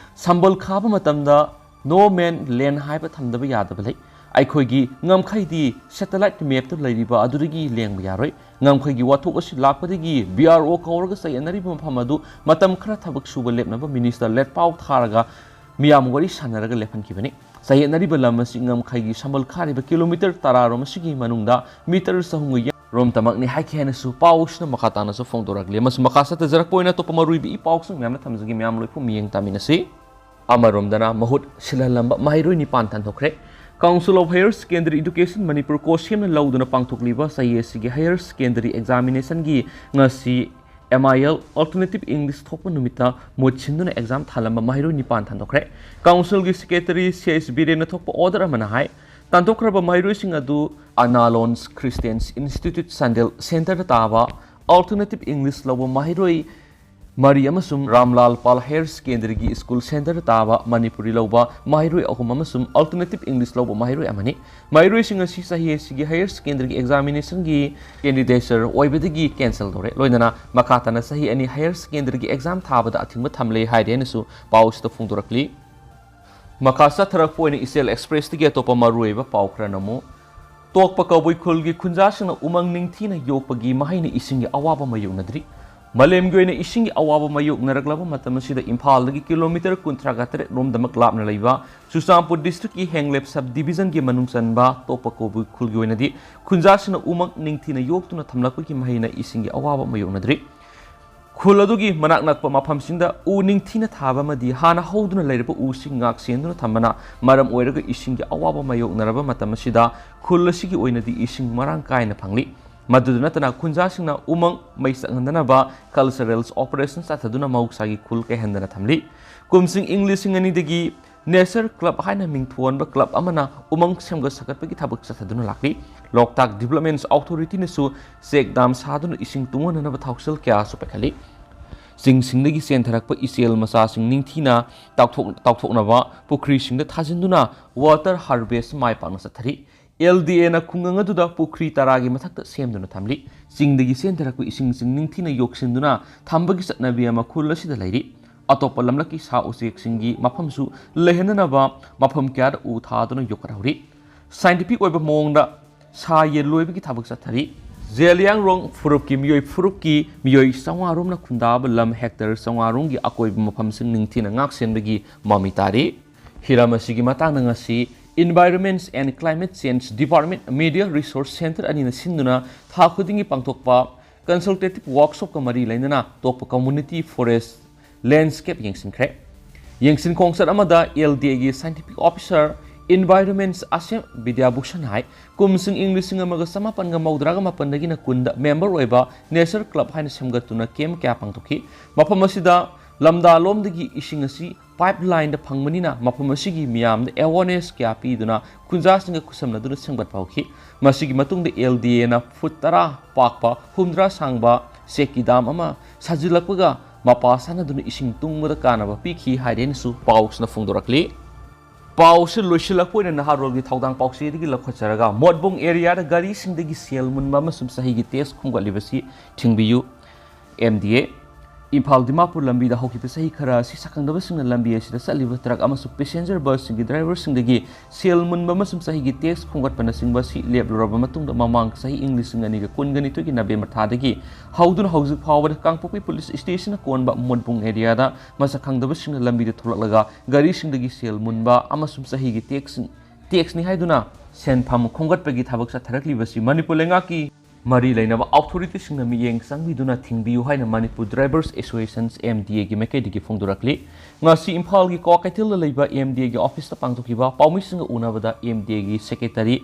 ꯁꯝꯕꯜ ꯈꯥꯕ ꯃꯇꯝꯗ no man land ꯍꯥꯏꯕ ꯊꯝꯗꯕ ꯌꯥꯗꯕ ꯂꯩ꯫ ꯑꯩꯈꯣꯏꯒꯤ ꯉꯝꯈꯩꯗꯤ satellite mapꯇ ꯂꯩꯔꯤꯕ ꯑꯗꯨꯗꯒꯤ ꯂꯦꯡꯕ ꯌꯥꯔꯣꯏ꯫ ꯉꯝꯈꯩꯒꯤ ꯋꯥꯊꯣꯛ ꯑꯁꯤ ꯂꯥꯛꯄꯗꯒꯤ BRO ꯀꯧꯔꯒ ꯆꯌꯦꯠꯅꯔꯤꯕ ꯃꯐꯝ ꯑꯗꯨ ꯃꯇꯝ ꯈꯔ ꯊꯕꯛ ꯁꯨꯕ ꯂꯦꯞꯅꯕ ꯃꯤꯅꯤꯁꯇꯔ ꯂꯦꯠꯄꯥꯎ ꯊꯥꯔꯒ ꯃꯤꯌꯥꯝ ꯋꯥꯔꯤ ꯁꯥꯟꯅꯔꯒ ꯂꯦꯞꯍꯟꯈꯤꯕꯅꯤ꯫ ꯆꯌꯦꯠꯅꯔꯤꯕ ꯂꯝ ꯑꯁꯤ ꯉꯝꯈꯩꯒꯤ ꯁꯝꯕꯜ ꯈꯥꯔꯤꯕ ꯀꯤꯂꯣꯃꯤꯇꯔ ꯇꯔꯥ ꯔꯣꯝ ꯑꯁꯤꯒꯤ ꯃꯅꯨꯡꯗ ꯃꯤꯇꯔ ꯆꯍꯨꯝꯒ ꯔꯣꯝꯇꯃꯛꯅꯤ ꯍꯥꯏꯈꯤ ꯍꯥꯏꯅꯁꯨ ꯄꯥꯎꯁꯤꯅ ꯃꯈꯥ ꯇꯥꯅꯁꯨ ꯐꯣꯡꯗꯣꯔꯛꯂꯤ꯫ ꯑꯃꯁꯨꯡ ꯃꯈꯥ ꯆꯠꯊꯖꯔꯛꯄ ꯑꯣꯏꯅ ꯑꯇꯣꯞꯄ ꯃꯔꯨꯑꯣꯏꯕ ꯏ ꯄꯥꯎꯁꯤꯡ ꯃꯌꯥꯝꯅ ꯊꯝꯖꯒꯦ, ꯃꯌꯥꯝ ꯂꯣꯏꯐꯨ ꯃꯤꯠꯌꯦꯡ ꯇꯥꯃꯤꯟꯅꯁꯤ꯫ ꯑꯃꯔꯣꯝꯗꯅ ꯃꯍꯨꯠ ꯁꯤꯜꯍꯜꯂꯝꯕ ꯃꯍꯩꯔꯣꯏ ꯅꯤꯄꯥꯟ ꯇꯥꯟꯊꯣꯛꯈ꯭ꯔꯦ꯫ Council of Higher Secondary Education Manipur, ꯀꯣꯁꯦꯝꯅ ꯂꯧꯗꯨꯅ ꯄꯥꯡꯊꯣꯛꯂꯤꯕ ꯆꯍꯤ ꯑꯁꯤꯒꯤ higher secondary examinationꯒꯤ ꯉꯁꯤ M I L Alternative English ꯊꯣꯛꯄ ꯅꯨꯃꯤꯠꯇ ꯃꯍꯨꯠ ꯁꯤꯟꯗꯨꯅ exam ꯊꯥꯂꯝꯕ ꯃꯍꯩꯔꯣꯏ ꯅꯤꯄꯥꯟ ꯊꯥꯗꯣꯛꯈ꯭ꯔꯦ꯫ Council ꯒꯤ Secretary C H ꯕꯤꯔꯦꯟꯅ ꯊꯣꯛꯄ order ꯑꯃꯅ ꯍꯥꯏ, ꯇꯥꯟꯊꯣꯛꯈ꯭ꯔꯕ ꯃꯍꯩꯔꯣꯏꯁꯤꯡ ꯑꯗꯨ Analon's Christian Institute Chandel centre ꯗ ꯇꯥꯕ Alternative English ꯂꯧꯕ ꯃꯍꯩꯔꯣꯏ ꯃꯔꯤ ꯑꯃꯁꯨꯡ ꯔꯥꯝꯂꯥꯜ ꯄꯥꯜ Higher Secondary ꯒꯤ school centre ꯗ ꯇꯥꯕ ꯃꯅꯤꯄꯨꯔꯤ ꯂꯧꯕ ꯃꯍꯩꯔꯣꯏ ꯑꯍꯨꯝ ꯑꯃꯁꯨꯡ Alternative English ꯂꯧꯕ ꯃꯍꯩꯔꯣꯏ ꯑꯃꯅꯤ꯫ ꯃꯍꯩꯔꯣꯏꯁꯤꯡ ꯑꯁꯤ ꯆꯍꯤ ꯑꯁꯤꯒꯤ Higher Secondary ꯒꯤ examination ꯒꯤ candidature ꯑꯣꯏꯕꯗꯒꯤ cancel ꯇꯧꯔꯦ꯫ ꯂꯣꯏꯅꯅ ꯃꯈꯥ ꯇꯥꯅ ꯆꯍꯤ ꯑꯅꯤ Higher Secondary ꯒꯤ exam ꯊꯥꯕꯗ ꯑꯊꯤꯡꯕ ꯊꯝꯂꯦ ꯍꯥꯏꯔꯤ ꯍꯥꯏꯅꯁꯨ ꯄꯥꯎ ꯑꯁꯤꯗ ꯐꯣꯡꯗꯣꯔꯛꯂꯤ꯫ ꯃꯈꯥ ꯆꯠꯊꯔꯛꯄ ꯑꯣꯏꯅ ꯏꯆꯦꯜ Express ꯇꯒꯤ ꯑꯇꯣꯞꯄ ꯃꯔꯨꯑꯣꯏꯕ ꯄꯥꯎ ꯈꯔ ꯅꯝꯃꯨ꯫ ꯇꯣꯛꯄ ꯀꯕꯨꯏ ꯈꯨꯜꯒꯤ ꯈꯨꯟꯖꯥꯁꯤꯡꯅ ꯎꯃꯪ ꯅꯤꯡꯊꯤꯅ ꯌꯣꯛꯄꯒꯤ ꯃꯍꯩꯅ ꯏꯁꯤꯡꯒꯤ ꯑꯋꯥꯕ ꯃꯥꯌꯣꯛꯅꯗ꯭ꯔꯤ꯫ ꯃꯥꯂꯦꯝꯒꯤ ꯑꯣꯏꯅ ꯏꯁꯤꯡꯒꯤ ꯑꯋꯥꯕ ꯃꯥꯌꯣꯛꯅꯔꯛꯂꯕ ꯃꯇꯝ ꯑꯁꯤꯗ ꯏꯝꯐꯥꯜꯗꯒꯤ kilometre ꯀꯨꯟꯊ꯭ꯔꯥꯒ ꯇꯔꯦꯠ ꯔꯣꯝꯗꯃꯛ ꯂꯥꯞꯅ ꯂꯩꯕ ꯆꯨꯔꯆꯥꯟꯄꯨꯔ district ꯀꯤ ꯍꯦꯡꯂꯦꯞ sub division ꯒꯤ ꯃꯅꯨꯡ ꯆꯟꯕ ꯇꯣꯛꯄ ꯀꯕꯨꯏ ꯈꯨꯜꯒꯤ ꯑꯣꯏꯅꯗꯤ ꯈꯨꯟꯖꯥꯁꯤꯡꯅ ꯎꯃꯪ ꯅꯤꯡꯊꯤꯅ ꯌꯣꯛꯇꯨꯅ ꯊꯝꯂꯛꯄꯒꯤ ꯃꯍꯩꯅ ꯏꯁꯤꯡꯒꯤ ꯑꯋꯥꯕ ꯃꯥꯌꯣꯛꯅꯗ꯭ꯔꯤ꯫ ꯈꯨꯜ ꯑꯗꯨꯒꯤ ꯃꯅꯥꯛ ꯅꯛꯄ ꯃꯐꯝꯁꯤꯡꯗ ꯎ ꯅꯤꯡꯊꯤꯅ ꯊꯥꯕ ꯑꯃꯗꯤ ꯍꯥꯟꯅ ꯍꯧꯗꯨꯅ ꯂꯩꯔꯕ ꯎꯁꯤꯡ ꯉꯥꯛ ꯁꯦꯟꯗꯨꯅ ꯊꯝꯕꯅ ꯃꯔꯝ ꯑꯣꯏꯔꯒ ꯏꯁꯤꯡꯒꯤ ꯑꯋꯥꯕ ꯃꯥꯌꯣꯛꯅꯔꯕ ꯃꯇꯝ ꯑꯁꯤꯗ ꯈꯨꯜ ꯑꯁꯤꯒꯤ ꯑꯣꯏꯅꯗꯤ ꯏꯁꯤꯡ ꯃꯔꯥꯡ ꯀꯥꯏꯅ ꯐꯪꯂꯤ꯫ ꯃꯗꯨꯗ ꯅꯠꯇꯅ ꯈꯨꯟꯖꯥꯁꯤꯡꯅ ꯎꯃꯪ ꯃꯩ ꯆꯪꯍꯟꯗꯅꯕ cultural operation ꯆꯠꯊꯗꯨꯅ ꯃꯍꯧꯁꯥꯒꯤ ꯈꯨꯜ ꯀꯥꯏꯍꯟꯗꯅ ꯊꯝꯂꯤ꯫ ꯀꯨꯝꯁꯤꯡ ꯏꯪ ꯂꯤꯁꯤꯡ ꯑꯅꯤꯗꯒꯤ Nature Club ꯍꯥꯏꯅ ꯃꯤꯡꯊꯣꯟꯕ club ꯑꯃꯅ ꯎꯃꯪ ꯁꯦꯝꯒꯠ ꯁꯥꯒꯠꯄꯒꯤ ꯊꯕꯛ ꯆꯠꯊꯗꯨꯅ ꯂꯥꯛꯂꯤ꯫ ꯂꯣꯛꯇꯥꯛ Development Authority ꯅꯁꯨ check dam ꯁꯥꯗꯨꯅ ꯏꯁꯤꯡ ꯇꯨꯡꯍꯟꯅꯅꯕ ꯊꯧꯁꯤꯜ ꯀꯌꯥꯁꯨ ꯄꯥꯏꯈꯠꯂꯤ꯫ ꯆꯤꯡꯁꯤꯡꯗꯒꯤ ꯆꯦꯟꯊꯔꯛꯄ ꯏꯆꯦꯜ ꯃꯆꯥꯁꯤꯡ ꯅꯤꯡꯊꯤꯅ ꯇꯥꯎꯊꯣꯛ-, ꯇꯥꯎꯊꯣꯛꯅꯕ ꯄꯨꯈ꯭ꯔꯤꯁꯤꯡꯗ ꯊꯥꯖꯤꯟꯗꯨꯅ water harvest ꯃꯥꯏ ꯄꯥꯛꯅ ꯆꯠꯊꯔꯤ꯫ L D A ꯅ ꯈꯨꯡꯒꯪ ꯑꯗꯨꯗ ꯄꯨꯈ꯭ꯔꯤ ꯇꯔꯥꯒꯤ ꯃꯊꯛꯇ ꯁꯦꯝꯗꯨꯅ ꯊꯝꯂꯤ꯫ ꯆꯤꯡꯗꯒꯤ ꯆꯦꯟꯊꯔꯛꯄ ꯏꯁꯤꯡꯁꯤꯡ ꯅꯤꯡꯊꯤꯅ ꯌꯣꯛꯁꯤꯟꯗꯨꯅ ꯊꯝꯕꯒꯤ ꯆꯠꯅꯕꯤ ꯑꯃ ꯈꯨꯜ ꯑꯁꯤꯗ ꯂꯩꯔꯤ꯫ ꯑꯇꯣꯞꯄ ꯂꯝꯂꯛꯀꯤ ꯁꯥ ꯎꯆꯦꯛꯁꯤꯡꯒꯤ ꯃꯐꯝꯁꯨ ꯂꯩꯍꯟꯅꯅꯕ ꯃꯐꯝ ꯀꯌꯥꯗ ꯎ ꯊꯥꯗꯨꯅ ꯌꯣꯛꯈꯠꯍꯧꯔꯤ꯫ Scientific ꯑꯣꯏꯕ ꯃꯑꯣꯡꯗ ꯁꯥ ꯌꯦꯟ ꯂꯣꯏꯕꯒꯤ ꯊꯕꯛ ꯆꯠꯊꯔꯤ꯫ ꯖꯦꯂꯤꯌꯥꯡꯔꯣꯡ ꯐꯨꯔꯨꯞꯀꯤ ꯃꯤꯑꯣꯏ ꯐꯨꯔꯨꯞꯀꯤ ꯃꯤꯑꯣꯏ ꯆꯥꯝꯃꯉꯥ ꯔꯣꯝꯅ ꯈꯨꯟꯗꯥꯕ ꯂꯝ hectare ꯆꯥꯝꯃꯉꯥ ꯔꯣꯝꯒꯤ ꯑꯀꯣꯏꯕ ꯃꯐꯝꯁꯤꯡ ꯅꯤꯡꯊꯤꯅ ꯉꯥꯛ ꯁꯦꯟꯕꯒꯤ ꯃꯃꯤ ꯇꯥꯔꯤ꯫ ꯍꯤꯔꯝ ꯑꯁꯤꯒꯤ ꯃꯇꯥꯡꯗ ꯉꯁꯤ Environment and Climate Change Department Media Resource Centre ꯑꯅꯤꯅ ꯁꯤꯟꯗꯨꯅ ꯊꯥ ꯈꯨꯗꯤꯡꯒꯤ ꯄꯥꯡꯊꯣꯛꯄ consultative workshop ꯀ ꯃꯔꯤ ꯂꯩꯅꯅ ꯇꯣꯛꯄ community forest landscape ꯌꯦꯡꯁꯤꯟꯈ꯭ꯔꯦ꯫ ꯌꯦꯡꯁꯤꯟ ꯈꯣꯡꯆꯠ ꯑꯃꯗ L D A ꯒꯤ scientific officer Environment ꯑꯁꯦꯝ ꯕꯤꯗ꯭ꯌꯥ ꯚꯨꯁꯟ ꯍꯥꯏ꯫ ꯀꯨꯝꯁꯤꯡ ꯏꯪ ꯂꯤꯁꯤꯡ ꯑꯃꯒ ꯆꯃꯥꯄꯟꯒ ꯃꯧꯗ꯭ꯔꯥꯒ ꯃꯥꯄꯟꯗꯒꯤꯅ ꯀꯨꯟꯗ ꯃꯦꯝꯕꯔ ꯑꯣꯏꯕ ꯅꯦꯆꯔ ꯀ꯭ꯂꯕ ꯍꯥꯏꯅ ꯁꯦꯝꯒꯠꯇꯨꯅ ꯀꯦꯝꯞ ꯀꯌꯥ ꯄꯥꯡꯊꯣꯛꯈꯤ꯫ ꯃꯐꯝ ꯑꯁꯤꯗ ꯂꯝꯗꯥꯂꯣꯝꯗꯒꯤ ꯏꯁꯤꯡ ꯑꯁꯤ ꯄꯥꯏꯞ ꯂꯥꯏꯟꯗ ꯐꯪꯕꯅꯤꯅ ꯃꯐꯝ ꯑꯁꯤꯒꯤ ꯃꯤꯌꯥꯝꯗ ꯑꯦꯋꯥꯔꯅꯦꯁ ꯀꯌꯥ ꯄꯤꯗꯨꯅ ꯈꯨꯟꯖꯥꯁꯤꯡꯒ ꯈꯨꯠꯁꯝꯅꯗꯨꯅ ꯁꯦꯝꯒꯠꯄ ꯍꯧꯈꯤ꯫ ꯃꯁꯤꯒꯤ ꯃꯇꯨꯡꯗ ꯑꯦꯜ ꯗꯤ ꯑꯦꯅ ꯐꯨꯠ ꯇꯔꯥ ꯄꯥꯛꯄ, ꯍꯨꯝꯗ꯭ꯔꯥ ꯁꯥꯡꯕ ꯆꯦꯛꯀꯤ ꯗꯥꯝ ꯑꯃ ꯁꯥꯖꯤꯜꯂꯛꯄꯒ ꯃꯄꯥ ꯁꯥꯟꯅꯗꯨꯅ ꯏꯁꯤꯡ ꯇꯨꯡꯕꯗ ꯀꯥꯟꯅꯕ ꯄꯤꯈꯤ ꯍꯥꯏꯔꯦꯅꯁꯨ ꯄꯥꯎꯁꯤꯅ ꯐꯣꯡꯗꯣꯔꯛꯂꯤ꯫ ꯄꯥꯎꯁꯤ ꯂꯣꯏꯁꯤꯜꯂꯛꯄ ꯑꯣꯏꯅ ꯅꯍꯥꯔꯣꯜꯒꯤ ꯊꯧꯗꯥꯡ ꯄꯥꯎꯆꯦꯗꯒꯤ ꯂꯧꯈꯠꯆꯔꯒ, ꯃꯣꯠꯕꯨꯡ ꯑꯦꯔꯤꯌꯥꯗ ꯒꯥꯔꯤꯁꯤꯡꯗꯒꯤ ꯁꯦꯜ ꯃꯨꯟꯕ ꯑꯃꯁꯨꯡ ꯆꯍꯤꯒꯤ ꯇꯦꯛꯁ ꯈꯣꯝꯒꯠꯂꯤꯕꯁꯤ ꯊꯤꯡꯕꯤꯌꯨ꯫ ꯑꯦꯝ ꯗꯤ ꯑꯦ꯫ ꯏꯝꯐꯥꯜ ꯗꯤꯃꯥꯄꯨꯔ ꯂꯝꯕꯤꯗ ꯍꯧꯈꯤꯕ ꯆꯍꯤ ꯈꯔ ꯑꯁꯤ ꯁꯛꯈꯪꯗꯕꯁꯤꯡꯅ ꯂꯝꯕꯤ ꯑꯁꯤꯗ ꯆꯠꯂꯤꯕ ꯇ꯭ꯔꯛ ꯑꯃꯁꯨꯡ ꯄꯦꯁꯦꯟꯖꯔ ꯕꯁꯁꯤꯡꯒꯤ ꯗ꯭ꯔꯥꯏꯚꯔꯁꯤꯡꯗꯒꯤ ꯁꯦꯜ ꯃꯨꯟꯕ ꯑꯃꯁꯨꯡ ꯆꯍꯤꯒꯤ ꯇꯦꯛꯁ ꯈꯣꯝꯒꯠꯄꯅꯆꯤꯡꯕ ꯑꯁꯤ ꯂꯦꯞꯂꯨꯔꯕ ꯃꯇꯨꯡꯗ, ꯃꯃꯥꯡ ꯆꯍꯤ ꯏꯪ ꯂꯤꯁꯤꯡ ꯑꯅꯤꯒ ꯀꯨꯟꯒ ꯅꯤꯊꯣꯏꯒꯤ ꯅꯕꯦꯝꯕꯔ ꯊꯥꯗꯒꯤ ꯍꯧꯗꯨꯅ ꯍꯧꯖꯤꯛ ꯐꯥꯎꯕꯗ ꯀꯥꯡꯄꯣꯛꯄꯤ ꯄꯨꯂꯤꯁ ꯁ꯭ꯇꯦꯁꯟꯅ ꯀꯣꯟꯕ ꯃꯣꯠꯕꯨꯡ ꯑꯦꯔꯤꯌꯥꯗ ꯃꯁꯛ ꯈꯪꯗꯕꯁꯤꯡꯅ ꯂꯝꯕꯤꯗ ꯊꯣꯛꯂꯛꯂꯒ ꯒꯥꯔꯤꯁꯤꯡꯗꯒꯤ ꯁꯦꯜ ꯃꯨꯟꯕ ꯑꯃꯁꯨꯡ ꯆꯍꯤꯒꯤ ꯇꯦꯛꯁ, ꯇꯦꯛꯁꯅꯤ ꯍꯥꯏꯗꯨꯅ ꯁꯦꯟꯐꯝ ꯈꯣꯝꯒꯠꯄꯒꯤ ꯊꯕꯛ ꯆꯠꯊꯔꯛꯂꯤꯕꯁꯤ ꯃꯅꯤꯄꯨꯔ ꯂꯩꯉꯥꯛꯀꯤ ꯃꯔꯤ ꯂꯩꯅꯕ ꯑꯣꯊꯣꯔꯤꯇꯤꯁꯤꯡꯅ ꯃꯤꯠꯌꯦꯡ ꯆꯪꯕꯤꯗꯨꯅ ꯊꯤꯡꯕꯤꯌꯨ ꯍꯥꯏꯅ Manipur drivers association, M D ꯑꯦꯒꯤ ꯃꯥꯏꯀꯩꯗꯒꯤ ꯐꯣꯡꯗꯣꯔꯛꯂꯤ꯫ ꯉꯁꯤ ꯏꯝꯐꯥꯜꯒꯤ ꯀ꯭ꯋꯥꯀꯩꯊꯦꯜꯗ ꯂꯩꯕ ꯑꯦꯝ ꯗꯤ ꯑꯦꯒꯤ ꯑꯣꯐꯤꯁꯇ ꯄꯥꯡꯊꯣꯛꯈꯤꯕ ꯄꯥꯎꯃꯤꯁꯤꯡꯒ ꯎꯅꯕꯗ ꯑꯦꯝ ꯗꯤ ꯑꯦꯒꯤ ꯁꯦꯀ꯭ꯔꯦꯇꯔꯤ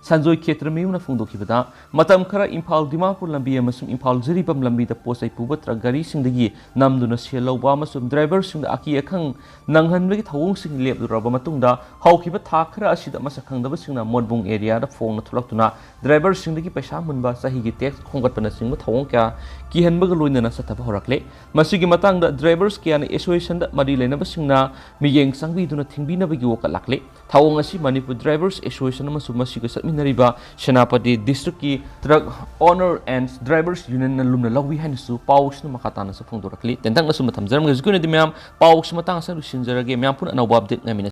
ꯁꯟꯖꯣꯏ ꯈꯦꯇ꯭ꯔꯃꯌꯨꯝꯅ ꯐꯣꯡꯗꯣꯛꯈꯤꯕꯗ, ꯃꯇꯝ ꯈꯔ ꯏꯝꯐꯥꯜ ꯗꯤꯃꯥꯄꯨꯔ ꯂꯝꯕꯤ ꯑꯃꯁꯨꯡ ꯏꯝꯐꯥꯜ ꯖꯤꯔꯤꯕꯥꯝ ꯂꯝꯕꯤꯗ ꯄꯣꯠ ꯆꯩ ꯄꯨꯕ ꯇ꯭ꯔꯛ ꯒꯥꯔꯤꯁꯤꯡꯗꯒꯤ ꯅꯝꯗꯨꯅ ꯁꯦꯜ ꯂꯧꯕ ꯑꯃꯁꯨꯡ ꯗ꯭ꯔꯥꯏꯚꯔꯁꯤꯡꯗ ꯑꯀꯤ ꯑꯈꯪ ꯅꯪꯍꯟꯕꯒꯤ ꯊꯧꯑꯣꯡꯁꯤꯡ ꯂꯦꯞꯂꯨꯔꯕ ꯃꯇꯨꯡꯗ, ꯍꯧꯈꯤꯕ ꯊꯥ ꯈꯔ ꯑꯁꯤꯗ ꯃꯁꯛ ꯈꯪꯗꯕꯁꯤꯡꯅ ꯃꯣꯠꯕꯨꯡ ꯑꯦꯔꯤꯌꯥꯗ ꯐꯣꯡꯅ ꯊꯣꯛꯂꯛꯇꯨꯅ ꯗ꯭ꯔꯥꯏꯚꯔꯁꯤꯡꯗꯒꯤ ꯄꯩꯁꯥ ꯃꯨꯟꯕ, ꯆꯍꯤꯒꯤ ꯇꯦꯛꯁ ꯈꯣꯝꯒꯠꯄꯅꯆꯤꯡꯕ ꯊꯧꯑꯣꯡ ꯀꯌꯥ ꯀꯤꯍꯟꯕꯒ ꯂꯣꯏꯅꯅ ꯆꯠꯊꯕ ꯍꯧꯔꯛꯂꯦ꯫ ꯃꯁꯤꯒꯤ ꯃꯇꯥꯡꯗ ꯗ꯭ꯔꯥꯏꯚꯔꯁ ꯀꯌꯥꯅ ꯑꯦꯁꯣꯁꯤꯌꯦꯁꯟꯗ ꯃꯔꯤ ꯂꯩꯅꯕꯁꯤꯡꯅ ꯃꯤꯠꯌꯦꯡ ꯆꯪꯕꯤꯗꯨꯅ ꯊꯤꯡꯕꯤꯅꯕꯒꯤ ꯋꯥꯀꯠ ꯂꯥꯛꯂꯦ꯫ ꯊꯧꯑꯣꯡ ꯑꯁꯤ ꯃꯅꯤꯄꯨꯔ ꯗ꯭ꯔꯥꯏꯚꯔꯁ ꯑꯦꯁꯣꯁꯤꯌꯦꯁꯟ ꯑꯃꯁꯨꯡ ꯃꯁꯤꯒ ꯆꯠꯃꯤꯟꯅꯔꯤꯕ ꯁꯦꯅꯥꯄꯇꯤ ꯗꯤꯁꯇ꯭ꯔꯤꯛꯀꯤ ꯇ꯭ꯔꯛ ꯑꯣꯅꯔ ꯑꯦꯟ ꯗ꯭ꯔꯥꯏꯚꯔꯁ ꯌꯨꯅꯤꯌꯟꯅ ꯂꯨꯝꯅ ꯂꯧꯏ ꯍꯥꯏꯅꯁꯨ ꯄꯥꯎꯁꯤꯅ ꯃꯈꯥ ꯇꯥꯅꯁꯨ ꯐꯣꯡꯗꯣꯔꯛꯂꯤ꯫ ꯇꯦꯟꯇꯛꯅꯁꯨ ꯃꯇꯝ ꯊꯝꯖꯔꯝꯒꯦ꯫ ꯍꯧꯖꯤꯛꯀꯤ ꯑꯣꯏꯅꯗꯤ ꯃꯌꯥꯝ ꯄꯥꯎꯁꯤ ꯃꯇꯥꯡ ꯑꯁꯤꯗ ꯂꯣꯏꯁꯤꯟꯖꯔꯒꯦ꯫ ꯃꯌꯥꯝ ꯄꯨꯟꯅ ꯑꯅꯧꯕ ꯑꯞꯗꯦꯠ ꯉꯥꯏꯃꯤꯟꯅ